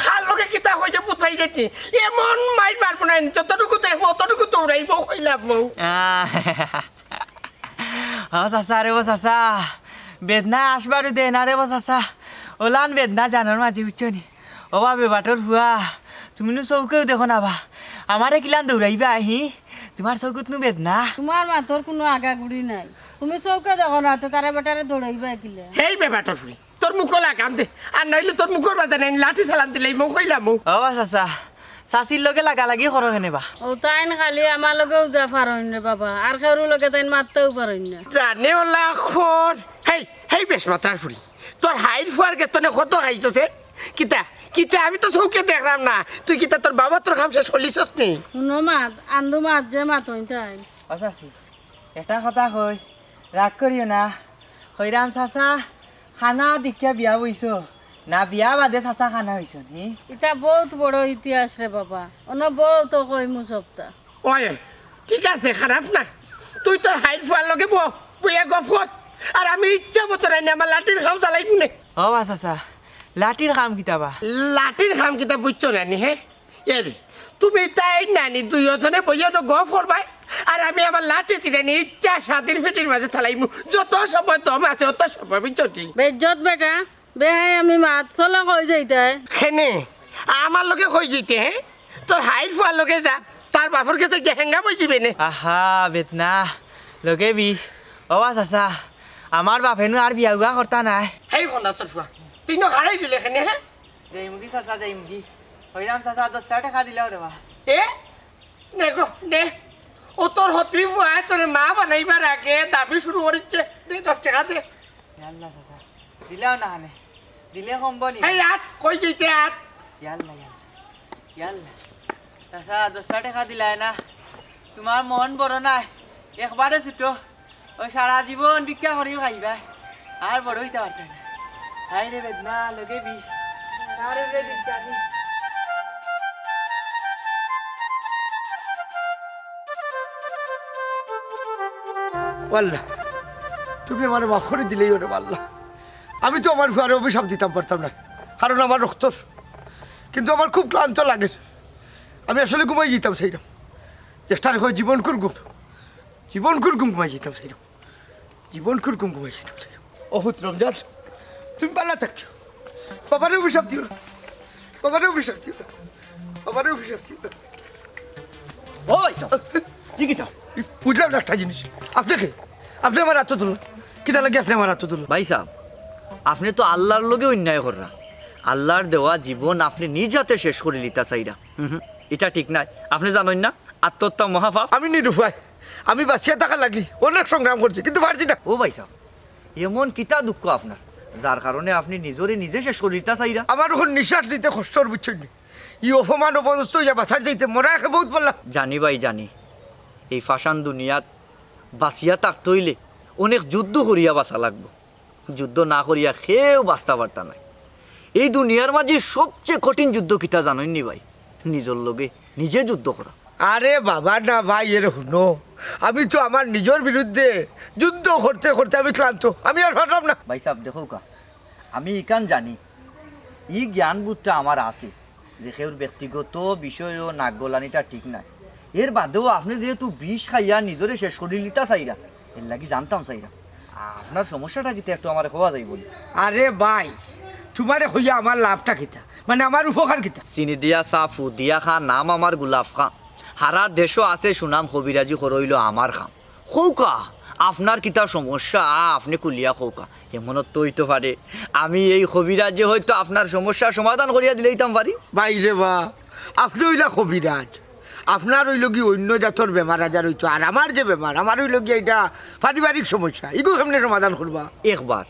কার লগে কিতা কইছে বুঝাই যাইতে। এমন মাইর মারবো না, যতটুকু দেখবো, অতটুকু দৌড়াইবো, কইলাম মৌ। আহ, ও চাচা রে, ও চাচা, বেদনা আসবারও দে না রে, ও চাচা। ওলান বেদনা জানর মাঝে, বুঝছো নি? ও বা বেবাটর ফুয়া, তুমি নু চউখেও দেখো না বা। আমারে কিলান দৌড়াইবায়, হি? তুমার চউখত নু বেদনা। তুমার মাতর কুনু আগাগুড়ি নাই। তুমি চউখে দেখো না, তে তারে বেটারে দৌড়াইবায় কিলা? হেই বেবাটর ফুড়ি, তোর মুখো লাগাম দে। আর নাইলে তোর মুখর বাজারে আমি লাঠি চালান দিলে মুখ কইলাম। ও বা চাচা, চাচির লগে লাগালাগি করো কেনে বা? ও তাইন খালি আমার লগেউ যা পারইন রে বাবা, আর কেউর লগে তাইন মাততেও পারইন না। জানে ওলা খর। হেই, হেই বেশ মাতার ফুরি। তোর হাইর ফুয়ার গেছ তনে কত খাইছস হে? কিতা? কিতা? আমি তো চউখে দেখরাম না। তুই কিতা তোর বাবা তোর কাম শেষ করলিছস নি? হুনো মাত, আন্দু মাত যে মাতইন তাইন। ও চাচি, এটা কথা কই, রাগ করিও না। কইরাম চাচা, খানা দেখিয়া বিয়া বইছো না, বিয়া বাদে চাচা খানা অইছো নি? ইটা বউত বড় ইতিহাস রে বাবা, অনো বউত কইমু সবটা। ওই, ঠিক আছে, খারাপ না। তুই তোর হাইর ফুয়ার লগে বও, বইয়া গফ কর। আর আমি ইচ্ছা মতো রাইনি আমার লাঠির কাম চালাইমু নে। ও বা চাচা, লাঠির কাম কিতা বা? লাঠির কাম কিতা বুঝছো না নি, হে? এরে, তুমি তাই নানি দুইওজনে বইয়া তো গফ করবায়, আর আমি আমার লাঠি তিরানি ইচ্ছা স্বাধীন ফিটির মাঝে থালাইমু। যত সময় দম আছে, অত সময় আমি চটি। বেইজ্জত বেটা, বেহাই আমি মাত, চলো কই যাইতায়? হেনে, আমার লগে কই যাইতে, হে? তোর হাইর ফুয়ার লগে যা, তার বাপর গেছে গিয়া হেঙ্গা বই যাবে নে। আহা, বেদনা, লগে বিষ। ও বা চাচা, আমার বাপে নু আর বিয়া উয়া করতা নায়। হেই কন্যা সরফুয়া, তুই নু হারাই দিলে কেনে, হে? যাইমুগি চাচা, যাইমুগি। হইরাম চাচা, দশটা টেকা দিলাও রে বা। এ? নে গো, নে। ও তোর হতি ফুয়ায় তোরে মা বানাইবার আগে দাবি শুরু করিচ্ছে। দে, দশ টেকা দে। ইয়াল্লা চাচা, দিলাও না হানে। দিলে কমবো নি? এই আট, কই যাইতে আট? ইয়াল্লা, ইয়াল্লা। ইয়াল্লা। চাচা, দশটা টেকা দিলায় না। তোমার মন বড় নায়, একবারে ছুটো। ওই সারা জীবন ভিক্ষা করিও খাইবা, আর বড় অইতা পারতায় না। হায় রে বেদনা, লগে বিষ। আরে রে ভিক্ষা দি। ও আল্লাহ, তুমি আমারে মাফ করি দিলাইও রে আল্লাহ। আমি তো আমার ফুয়ারে অভিশাপ দিতাম পারতাম না, কারণ আমার রক্তর। কিন্তু আমার খুব ক্লান্ত লাগে, আমি আসলে ঘুমাই যাইতাম চাইরাম। চেষ্টা রেখো জীবন করগুম, জীবন করগুম ঘুমাই যাইতাম চাইরাম। জীবন করগুম ঘুমাই যাইতাম চাইরাম। অহুত রমজান, তুমি ভালা থাকিও। বাবারে অভিশাপ দিও না, বাবারে অভিশাপ দিও না, বাবারে অভিশাপ দিও না। ও ভাই সাহেব, কি কিতা? বুঝলাম না একটা জিনিস। আপনি কে? আপনি আমার আতো তুলুন। কিতা লাগি আপনি আমার আতো তুলুন? ভাই সাহেব, আপনি তো আল্লাহর লগে অন্যায় কররা। আল্লাহর দেওয়া জীবন আপনি নিজ হাতে শেষ করি লিতা চাইরা। হুম হুম, ইটা ঠিক নায়। আপনি জানইন না, আত্মহত্যা মহাপাপ। আমি নিরুপায়। আমি বাঁচিয়া থাকার লাগি অনেক সংগ্রাম করছি, কিন্তু পারছি না। ও ভাই সাহেব, এমন কিতা দুঃখ আপনার, যার কারণে আপনি নিজরে নিজে শেষ করি লিতা চাইরা? আমার অখন নিঃশ্বাস নিতে কষ্ট অর, বুঝছইন নি? ই অপমান অপদস্থ অইয়া বাঁচার চাইতে মরা একে বউত ভালা। জানি ভাই, জানি। এই ফাশান দুনিয়াত বাঁচিয়া থাকতে অইলে অনেক যুদ্ধ করিয়া বাঁচা লাগবো। যুদ্ধ না করিয়া কেউ বাঁচতা পারতা নায়। এই দুনিয়ার মাঝে সবচেয়ে কঠিন যুদ্ধ কিতা জানইন নি ভাই? নিজর লগে নিজে যুদ্ধ করা। আরে বাবা না ভাই, এরে হুনো, আমি তো আমার নিজর বিরুদ্ধে যুদ্ধ করতে করতে আমি ক্লান্ত, আমি আর পারলাম না। ভাই সাহেব, দেখউক্কা, আমি ইখান জানি, ই জ্ঞান বুঝটা আমার আছে যে কেউর ব্যক্তিগত বিষয়ও নাক গলানিটা ঠিক নায়। এর বাদেও আপনি যেহেতু বিষ খাইয়া নিজরে শেষ করি লিতা চাইরা, এর লাগি জানতাম চাইরা, আপনার সমস্যাটা কিতা একটু আমারে কওয়া যাইবো নি? আরে ভাই, তোমারে কইয়া আমার লাভটা কিতা? মানে আমার উপকার কিতা? চিনি দিয়া চা, ফু দিয়া খা, নাম আমার গোলাপ খা। হারা দেশো আছে সুনাম, কবিরাজি করইলো আমার কাম। কউক্কা, আপনার কিতা সমস্যা, আপনি খুলিয়া কউক্কা। এমনও তো অইতো পারে, আমি এই কবিরাজে হয়তো আপনার সমস্যার সমাধান করিয়া দিলাইতাম পারি। ভাই রে বা, আপনি অইলা কবিরাজ, আপনার অইলো গি অন্য জাতর বেমার আজার অইতো, আর আমার যে বেমার, আমার অইলো গি ইটা পারিবারিক সমস্যা, ইগু কেমনে সমাধান করবা? একবার,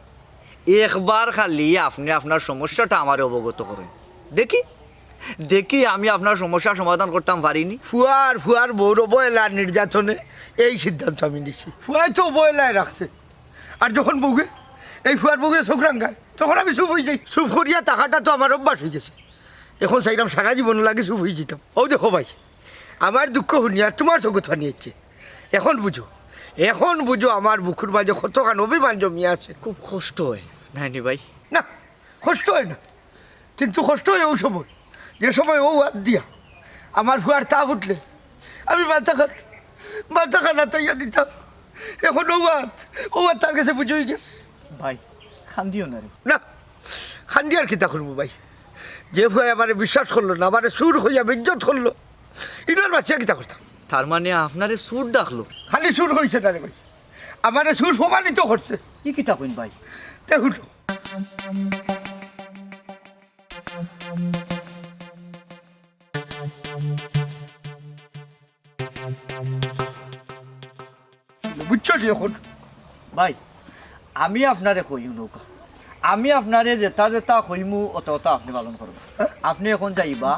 একবার খালি আপনি আপনার সমস্যাটা আমারে অবগত করইন, দেখি, দেখি আমি আপনার সমস্যা সমাধান করতাম পারি নি। ফুয়ার, ফুয়ার বউর অবহেলা আর নির্যাতনে এই সিদ্ধান্ত আমি নিছি। ফুয়ায় তো অবহেলায় রাখছে, আর যখন বউয়ে, এই ফুয়ার বউয়ে চউখ রাঙ্গায়, তখন আমি চুপ অইযাই। চুপ করিয়া থাকাটা তো আমার অভ্যাস অইগেছে। অখন চাইরাম সারা জীবন লাগি চুপ অইযিতাম। অউ দেখো ভাই, আমার দুঃখ হুনিয়া তুমার চউখো পানি আইছে। অখন বুঝো, অখন বুঝো আমার বুকুর মাঝে কতখান অভিমান জমিয়া আছে। খুব কষ্ট অয়, নায়নি ভাই? না, কষ্ট অয় না, কিন্তু কষ্ট অয় অউ সময়, যে সময় অউ আত দিয়া আমার ফুয়ার তাপ উঠলে আমি মাথাখান, মাথাখান আতাইয়া দিতাম। অখন অউ আত, অউ আত তার গেছে বুঝা অইগেছে। ভাই, কান্দিও না রে। না, কান্দি আর কিতা করমু ভাই? যে ফুয়ায় আমারে বিশ্বাস করলো না, আমারে চুর কইয়া বেইজ্জত করলো, ইনোর বাঁচিয়া কিতা করতাম? তার মানে আপনারে চুর ডাকলো? খালি চুর কইছে না রে ভাই, আমারে চুর প্রমাণিত করছে। ই কিতা কইন ভাই? দেখুন, বুঝছো নি অখন? ভাই, আমি আপনারে কইমু নৌকা, আমি আপনারে যেতা যেতা কইমু অতা অতা আপনে পালন করবা। আপনে অখন যাইবা।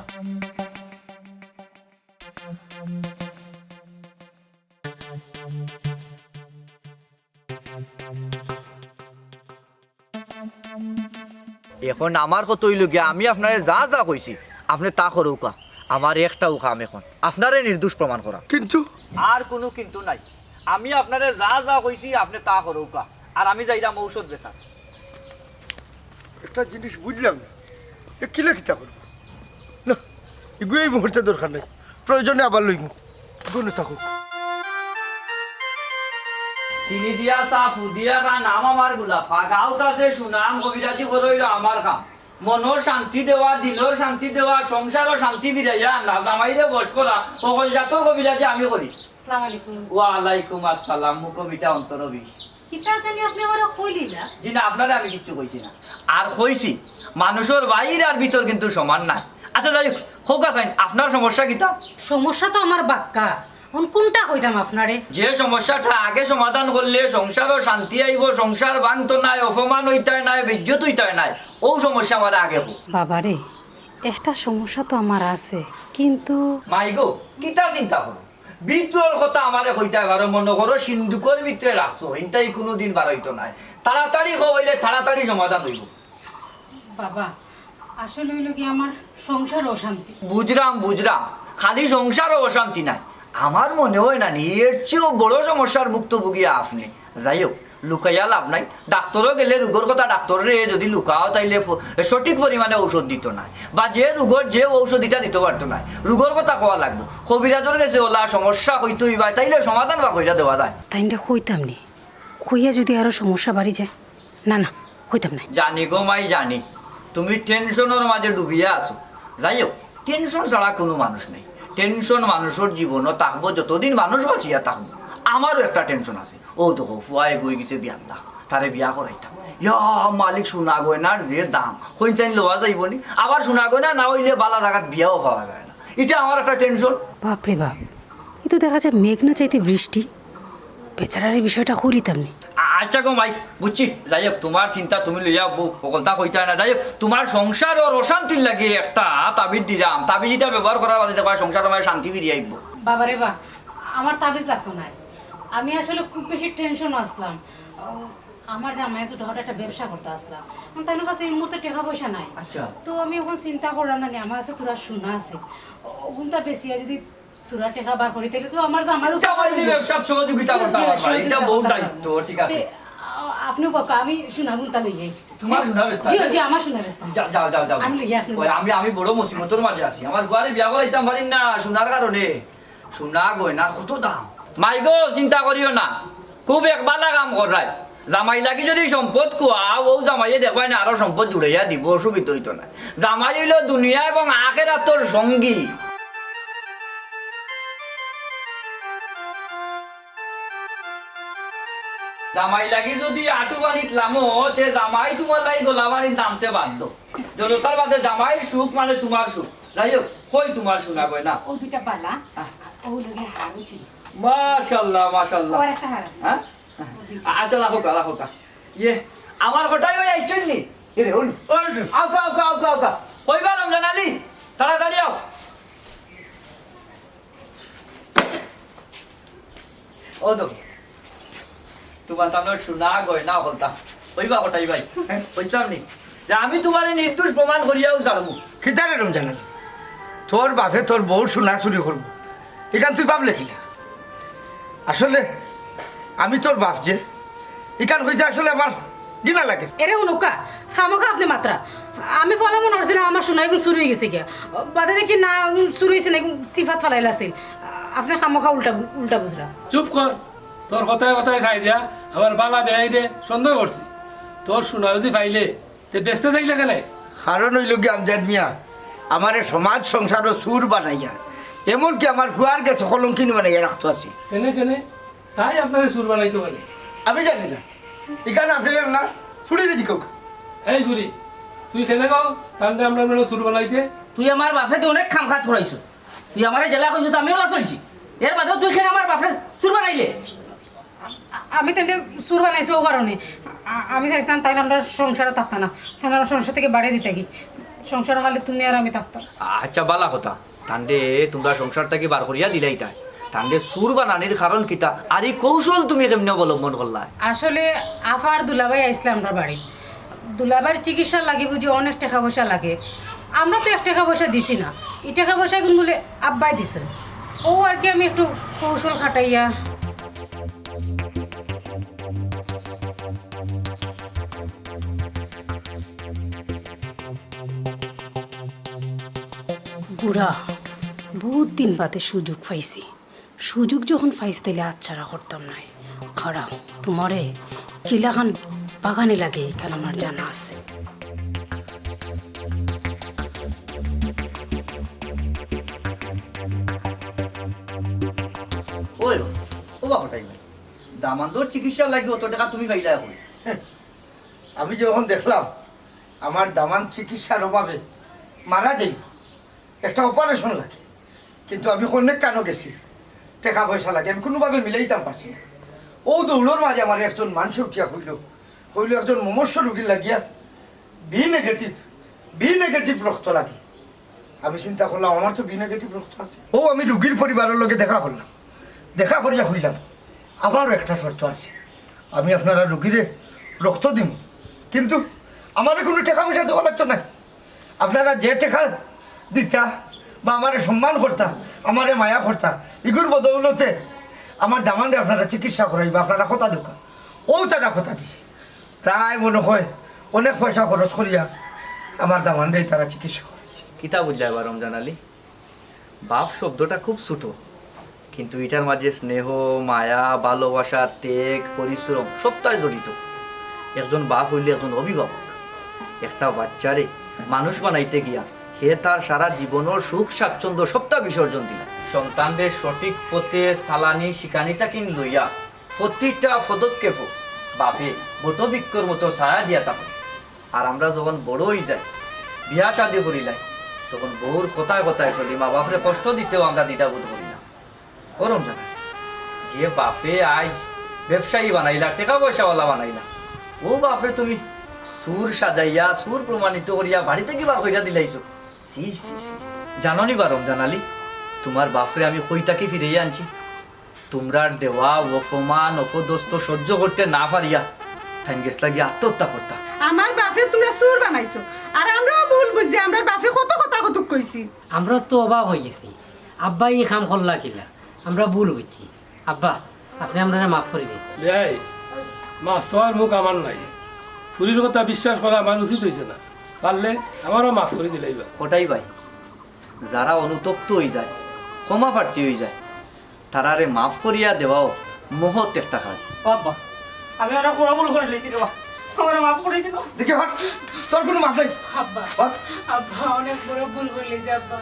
অখন আমার কথা অইলো গিয়া, আমি আপনারে যা যা কইছি, আপনে তা করউক্কা। আমার একটাউ কাম অখন আপনারে নির্দোষ প্রমাণ করা। কিন্তু? আর কুনু কিন্তু নাই। আমি আপনারে যা যা কইছি, আপনে তা করউক্কা। আর আমি যাইরাম ঔষধ বেচাত। একটা জিনিস বুঝলাম না, এ কিলা কিতা করবো? না, ইগু এই মুহূর্তে দরকার নাই, প্রয়োজনে আবার লইমু। ইগু নে থাকুক। চিনি দিয়া চা, ফু দিয়া খা, নাম আমার গোলাপ। গাঁওত আছে সুনাম, কবিরাজি করা অইলো আমার কাম। মনর শান্তি দেওয়া, দিলর শান্তি দেওয়া, সংসারো শান্তি ফিরাইয়া আনা, জামাইরে বশ করা, হকল জাতর কবিরাজি আমি করি। আসসালামু আলাইকুম। ওয়ালাইকুম আসসালাম, মুখো মিঠা অন্তরো বিষ। কিতা জানি আপনে আমারে কইলিলা? জি না, আপনারে আমি কিচ্ছু কইছি না। আর কইছি, মানুষর বাইর আর ভিতর কিন্তু সমান নায়। আচ্ছা, যাই হউক, কউক্কা চাইন, আপনার সমস্যা কিতা? সমস্যা তো আমার বাক্কা। অখন কুনটা কইতাম আপনারে? যে সমস্যাটা আগে সমাধান করলে সংসারো শান্তি আইবো, সংসার ভাঙতো নায়, অপমান অইতায় নায়, বেইজ্জত অইতায় নায়, অউ সমস্যা আমারে আগে কও। বাবারে, একটা সমস্যা তো আমার আছে, কিন্তু মাইগো, কিতা চিন্তা করো? ভিতরর কথা আমারে কইতায় পারো, মনো করো সিন্দুকর ভিতরে রাখছো, ইনতাই কুনুদিন বারইতো নায়। তাড়াতাড়ি কও, অইলে তাড়াতাড়ি সমাধান অইবো। বাবা, আসলে অইলো কি, আমার সংসার অশান্তি। বুঝরাম, বুঝরাম, খালি সংসারো অশান্তি নায়, আমার মনে অয় না নি এর চেয়েও বড় সমস্যার ভুক্তভোগী আপনে। যাই হউক, লুকাইয়া লাভ নাই, ডাক্তরো গেলে রোগর কথা ডাক্তররে যদি লুকাও তাইলে ফ-, সঠিক পরিমাণে ঔষধ দিতো নায়, বা যে রোগর যে ঔষধ ইটা দিতো পারতো নায়, রোগর কথা কওয়া লাগবো। কবিরাজর গেছে অলা সমস্যা কইতে অইবা, তাইলে সমাধান বা কইরা দেওয়া যায়। তাইনরে কইতাম নি, কইয়া যদি আরো সমস্যা বাড়ি যায়। না, না, কইতাম নায়। জানি গো মাই, জানি, তুমি টেনশনর মাঝে ডুবিয়া আছো। যাই হউক, টেনশন ছাড়া কুনু মানুষ নাই। টেনশন মানুষর জীবনো থাকবো, যতদিন মানুষ বাঁচিয়া থাকবো। আমারও একটা টেনশন আছে। অউ দেখো, ফুয়া এগু অইগেছে বিয়ার লাখ, তারে বিয়া করাইতাম। ইয়া মালিক, সোনা গয়নার যে দাম, কইন চাইন লওয়া যাইবো নি? আবার সোনা গয়না না অইলে বালা জাগাত বিয়াও পাওয়া যায় না। ইটা আমার একটা টেনশন। বাপরে বাপ, ই তো দেখা যায় মেঘ না চাইতে বৃষ্টি। বেচারার ই বিষয়টা করিতাম নি। আ-, আচ্ছা গো মাই, বুঝছি। যাই হউক, তুমার চিন্তা তুমি লইয়া বউ, হকলতা কইতায় না। যাই হউক, তুমার সংসারর অশান্তির লাগি একটা তাবিজ দিরাম। তাবিজ ইটা ব্যবহার করার বাদে দেখবায় সংসারো মাঝে শান্তি ফিরিয়া আইবো। বাবারে বা, আমার তাবিজ লাগতো নায়। আমি আসলে খুব বেশি টেনশনো আছলাম। আমার জামাইয়ে ছোটখাটো একটা ব্যবসা করতা আছলা। অখন তান কাছে ই মুহূর্তে টেকা পয়সা নাই। আচ্ছা। তো আমি অখন চিন্তা করলাম না নি, আমার কাছে থুড়া সোনা আছে। অগুনতা বেচিয়া যদি থুড়া টেকা বার করি, তাইলে তো আমার জামাইর উপকার অইবো। জামাইরে ব্যবসাত সহযোগিতা করতা পারবা, ইটা বউর দায়িত্ব, ঠিক আছে। তে, আ-, আপনেও কউক্কা, আমি সোনাগুনতা লই যাই। তুমার সোনা বেচতায়? জি, জি, আমার সোনা বেচতাম। যাও, যাও, যাও, যাও। আমি লই যাই, আপনে ওই, আমি, আমি বড় মুসিবতর মাঝে আছি। আমার ফুয়ারে বিয়া করাইতাম পারিম না সোনার কারণে। সোনা গয়নার কত দাম। মাই গো, চিন্তা করিও না, খুব এক বালা কাম কররায়। জামাই লাগি যদি সম্পদ খুয়াও, অউ জামাইয়ে দেখবায় না আরো সম্পদ জুড়াইয়া দিবো, অসুবিধা অইতো নায়। জামাই অইলো দুনিয়া এবং আখেরাতর সঙ্গী। জামাই লাগি যদি আটু পানিত লামো, তে জামাই তুমার লাগি গলা পানিত নামতে বাধ্য। জড়তার বাদে জামাইর সুখ মানে তুমার সুখ। যাই হউক, কই তুমার সোনা গয়না? অউ দুইটা বালা, আহ। অউ লগে হারও ছিল। মাশাআল্লাহ, মাশাআল্লাহ। আবার একটা হার আছে। হ্যাঁ? অউ দুইটা। আচ্ছা, রাখউক্কা, রাখউক্কা। ইয়ে, আমার কটাই ভাই আইছইন নি? এ রে, অউ। অউ রে। আউক্কা, আউক্কা, আউক্কা, আউক্কা। কই বা রমজান আলী? তাড়াতাড়ি আও। অউ দেখো, তুমার তানর সোনা গয়না হকলতা। অইবা কটাই ভাই? হ্যাঁ? কইছলাম নি যে আমি তুমারে নির্দোষ প্রমাণ করিয়াউ ছাড়মু। কিতা রে রমজান আলী? তোর বাপে তোর বউর সোনা চুরি করবো, ইখান তুই ভাবলে কিলা? আসলে আমি তোর বাপ যে, ইখান কইতে আসলে আমার ঘিনা লাগে। এরে হুনউক্কা, খামোখা আপনে মাতরা। আমি পয়লা মনো করছিলাম আমার সোনাইগুন চুরি অইগেছে গিয়া। বাদে দেখি না, চুরি অইছে না, সিফাত ফালাইল আছিল। আপনে খামোখা উল্টা, উল্টা বুঝরা। চুপ কর, তোর কথায় কথায় খাই দিয়া আমার বালা বেয়াইরে সন্দেহ করছি। তোর সোনা যদি পাইলে, তে বেচতে চাইলে কেনে? কারণ অইলো গি আমজাদ মিয়া, আমারে সমাজ সংসারো চুর বানাইয়া, এমনকি আমার ফুয়ার গেছে কলঙ্কিনী বানাইয়া রাখতো আছিল। কেনে, কেনে? তাই আপনারে চুর বানাইতো কেনে? আমি জানি না। ইখান আপনে না, ফুড়িরে জিকাউক্কা। এই বুড়ি, তুই কেনে কও তানরে আমরার মাঝে চুর বানাইতে? তুই আমার বাফে তো অনেক কাম কাজ করাইছস। তুই আমারে যেলা কইছস তো আমি অলা চলছি। এর বাদেও তুই কেনে আমার বাফরে চুর বানাইলে? আ-, আমি তানরে চুর বানাইছি অউ কারণে। আ-, আমি চাইছিলাম তাইন আমরার সংসারো থাকতা না। তাইন আমরার সংসার থাকি বারই দিতা গি। সংসার খালি তুমি আর আমি থাকতাম। আচ্ছা, বালা কথা। তানরে তুমরা সংসার থাকি বার করিয়া দিলাইতায়। তানরে চুর বানানির কারণ কিতা? আর ই কৌশল তুমি কেমনে অবলম্বন করলায়? আসলে আফা আর দুলাভাই আইছলা আমরার বাড়িত। দুলাভাইর চিকিৎসার লাগি বুঝি অনেক টেকা-পয়সা লাগে। আমরা তো এক টেকা-পয়সা দিছি না। ই টেকা-পয়সাগুন বুলে আব্বায় দিছইন। অউ আর কি আমি একটু কৌশল খাটাইয়া। বুড়া, বউত দিন বাদে সুযোগ পাইছি। সুযোগ যখন পাইছি, তাইলে হাতছাড়া করতাম নায়। খাড়াও, তুমারে কিলাখান বাগানি লাগে, ইখান আমার জানা আছে। ওই, ও বা কটাই ভাই, দামান্দর চিকিৎসার লাগি অত টেকা তুমি পাইলায় কই? আমি যখন দেখলাম আমার দামান চিকিৎসার অভাবে মারা যাইব, একটা অপারেশন লাগে, কিন্তু আমি অনেক কানো গেছি, টেকা-পয়সা লাগে, আমি কুনুভাবে মিলাইতাম পারছি না। অউ দৌড়র মাঝে আমার একজন মানষে উঠিয়া কইলো, কইলো একজন মুমূর্ষু রুগীর লাগিয়া বি নেগেটিভ, বি নেগেটিভ রক্ত লাগে। আমি চিন্তা করলাম, আমার তো বি নেগেটিভ রক্ত আছে। অউ আমি রুগীর পরিবারর লগে দেখা করলাম, দেখা করিয়া কইলাম, আমারও একটা শর্ত আছে, আমি আপনারার রুগীরে রক্ত দিমু, কিন্তু আমারে কুনু টেকা-পয়সা দেওয়া লাগতো নায়। আপনারা যে টেকা দিতা বা আমারে সম্মান করতা, আমারে মায়া করতা, ইগুর বদৌলতে আমার দামানরে আপনারা চিকিৎসা করাইবা, আপনারা কথা দেউক্কা। অউ তারা কথা দিছে। প্রায় মনে অয় অনেক পয়সা খরচ করিয়া আমার দামানরে তারা চিকিৎসা করাইছে। কিতা বুঝলায় বা রমজান আলী? বাফ শব্দটা খুব ছোট, কিন্তু ইটার মাঝে স্নেহ, মায়া, ভালোবাসা, ত্যাগ, পরিশ্রম সবটাই জড়িত। একজন বাফ অইলে একজন অভিভাবক। একটা বাচ্চারে মানুষ বানাইতে গিয়া হে তার সারা জীবনর সুখ স্বাচ্ছন্দ্য সবটা বিসর্জন দিলা। সন্তানরে সঠিক পথে চালানি শিখানি থাকি লইয়া প্রতিটা পদক্ষেপো বাফে বটবৃক্ষর মতো ছায়া দিয়া থাকইন। আর আমরা যখন বড় অইযাই, বিয়া-শাদি করিলাই, তখন বউর কথায় কথায় চলি, মা-বাফরে কষ্ট দিতেও আমরা দ্বিধাবোধ করি না। করম জানা, যে বাফে আইজ ব্যবসায়ী বানাইলা, টেকা-পয়সাওয়ালা বানাইলা, অউ বাফরে তুমি চুর সাজাইয়া, চুর প্রমাণিত করিয়া বাড়ি থাকি বার করিয়া দিলাইছো। ছি, ছি, ছি, ছি। জানো নি বা রমজান আলী, তুমার বাফরে আমি কই থাকি ফিরাইয়া আনছি। তুমরার দেওয়া অপমান, অপদস্থ সহ্য করতে না পারিয়া তাইন গেছলা গিয়া আত্মহত্যা করতা। আমার বাফরে তুমরা চুর বানাইছো, আর আমরাও ভুল বুঝছি, আমরার বাফরে কত কথা কতক কইছি। আমরা তো অবাক অইগেছি, আব্বা ই কাম করলা কিলা, আমরা ভুল বুঝছি। আব্বা, আপনে আমরারে মাফ করি দিন। বেয়াই, মাফ চাওয়ার মুখ আমার নাই। ফুরির কথা বিশ্বাস করা আমার উচিত অইছে না। পারলে আমারেও মাফ করি দিলাইবা। কটাই ভাই, যারা অনুতপ্ত অইযায়, ক্ষমা প্রার্থী অইযায়, তারারে মাফ করিয়া দেওয়াও মহৎ একটা কাজ। ও আব্বা, আমি অনেক বড় ভুল করিলাইছি রে বা। আমারে মাফ করি দিন। দেখি হট, তোর কুনু মাফ নাই। আব্বা, হট। আব্বা, অনেক বড় ভুল করিলাইছি আব্বা।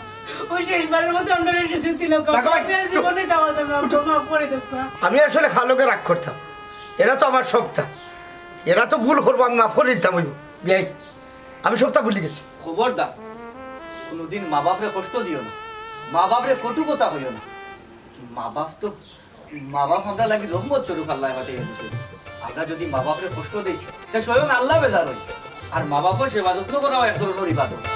অউ শেষবারের মতো আমরারে সুযোগ দিলাউক্কা। দেখো ভাই, আমি আর জীবনে যাওয়া যাবে না, আব্বা, মাফ করি দেউক্কা। আমি আসলে খালকে রাগ করতাম, এরা তো আমার সবটা, এরা তো ভুল করবো, আমি মাফ করি দিতাম অইবো। বিয়াই, আমি সবটা ভুলি গেছি। খবরদার, কুনুদিন মা-বাফরে কষ্ট দিও না, মা-বাফরে কটু কথা কইও না। মা-বাফ তো, মা-বাফ আমরার লাগি রহমত স্বরূপ আল্লায় পাঠাইয়া দিছে। আমরা যুদি মা-বাফরে কষ্ট দেই, তে স্বয়ং আল্লা বেজার অইন। আর মা-বাফর সেবা যত্ন করাও এক ধরনর ইবাদত।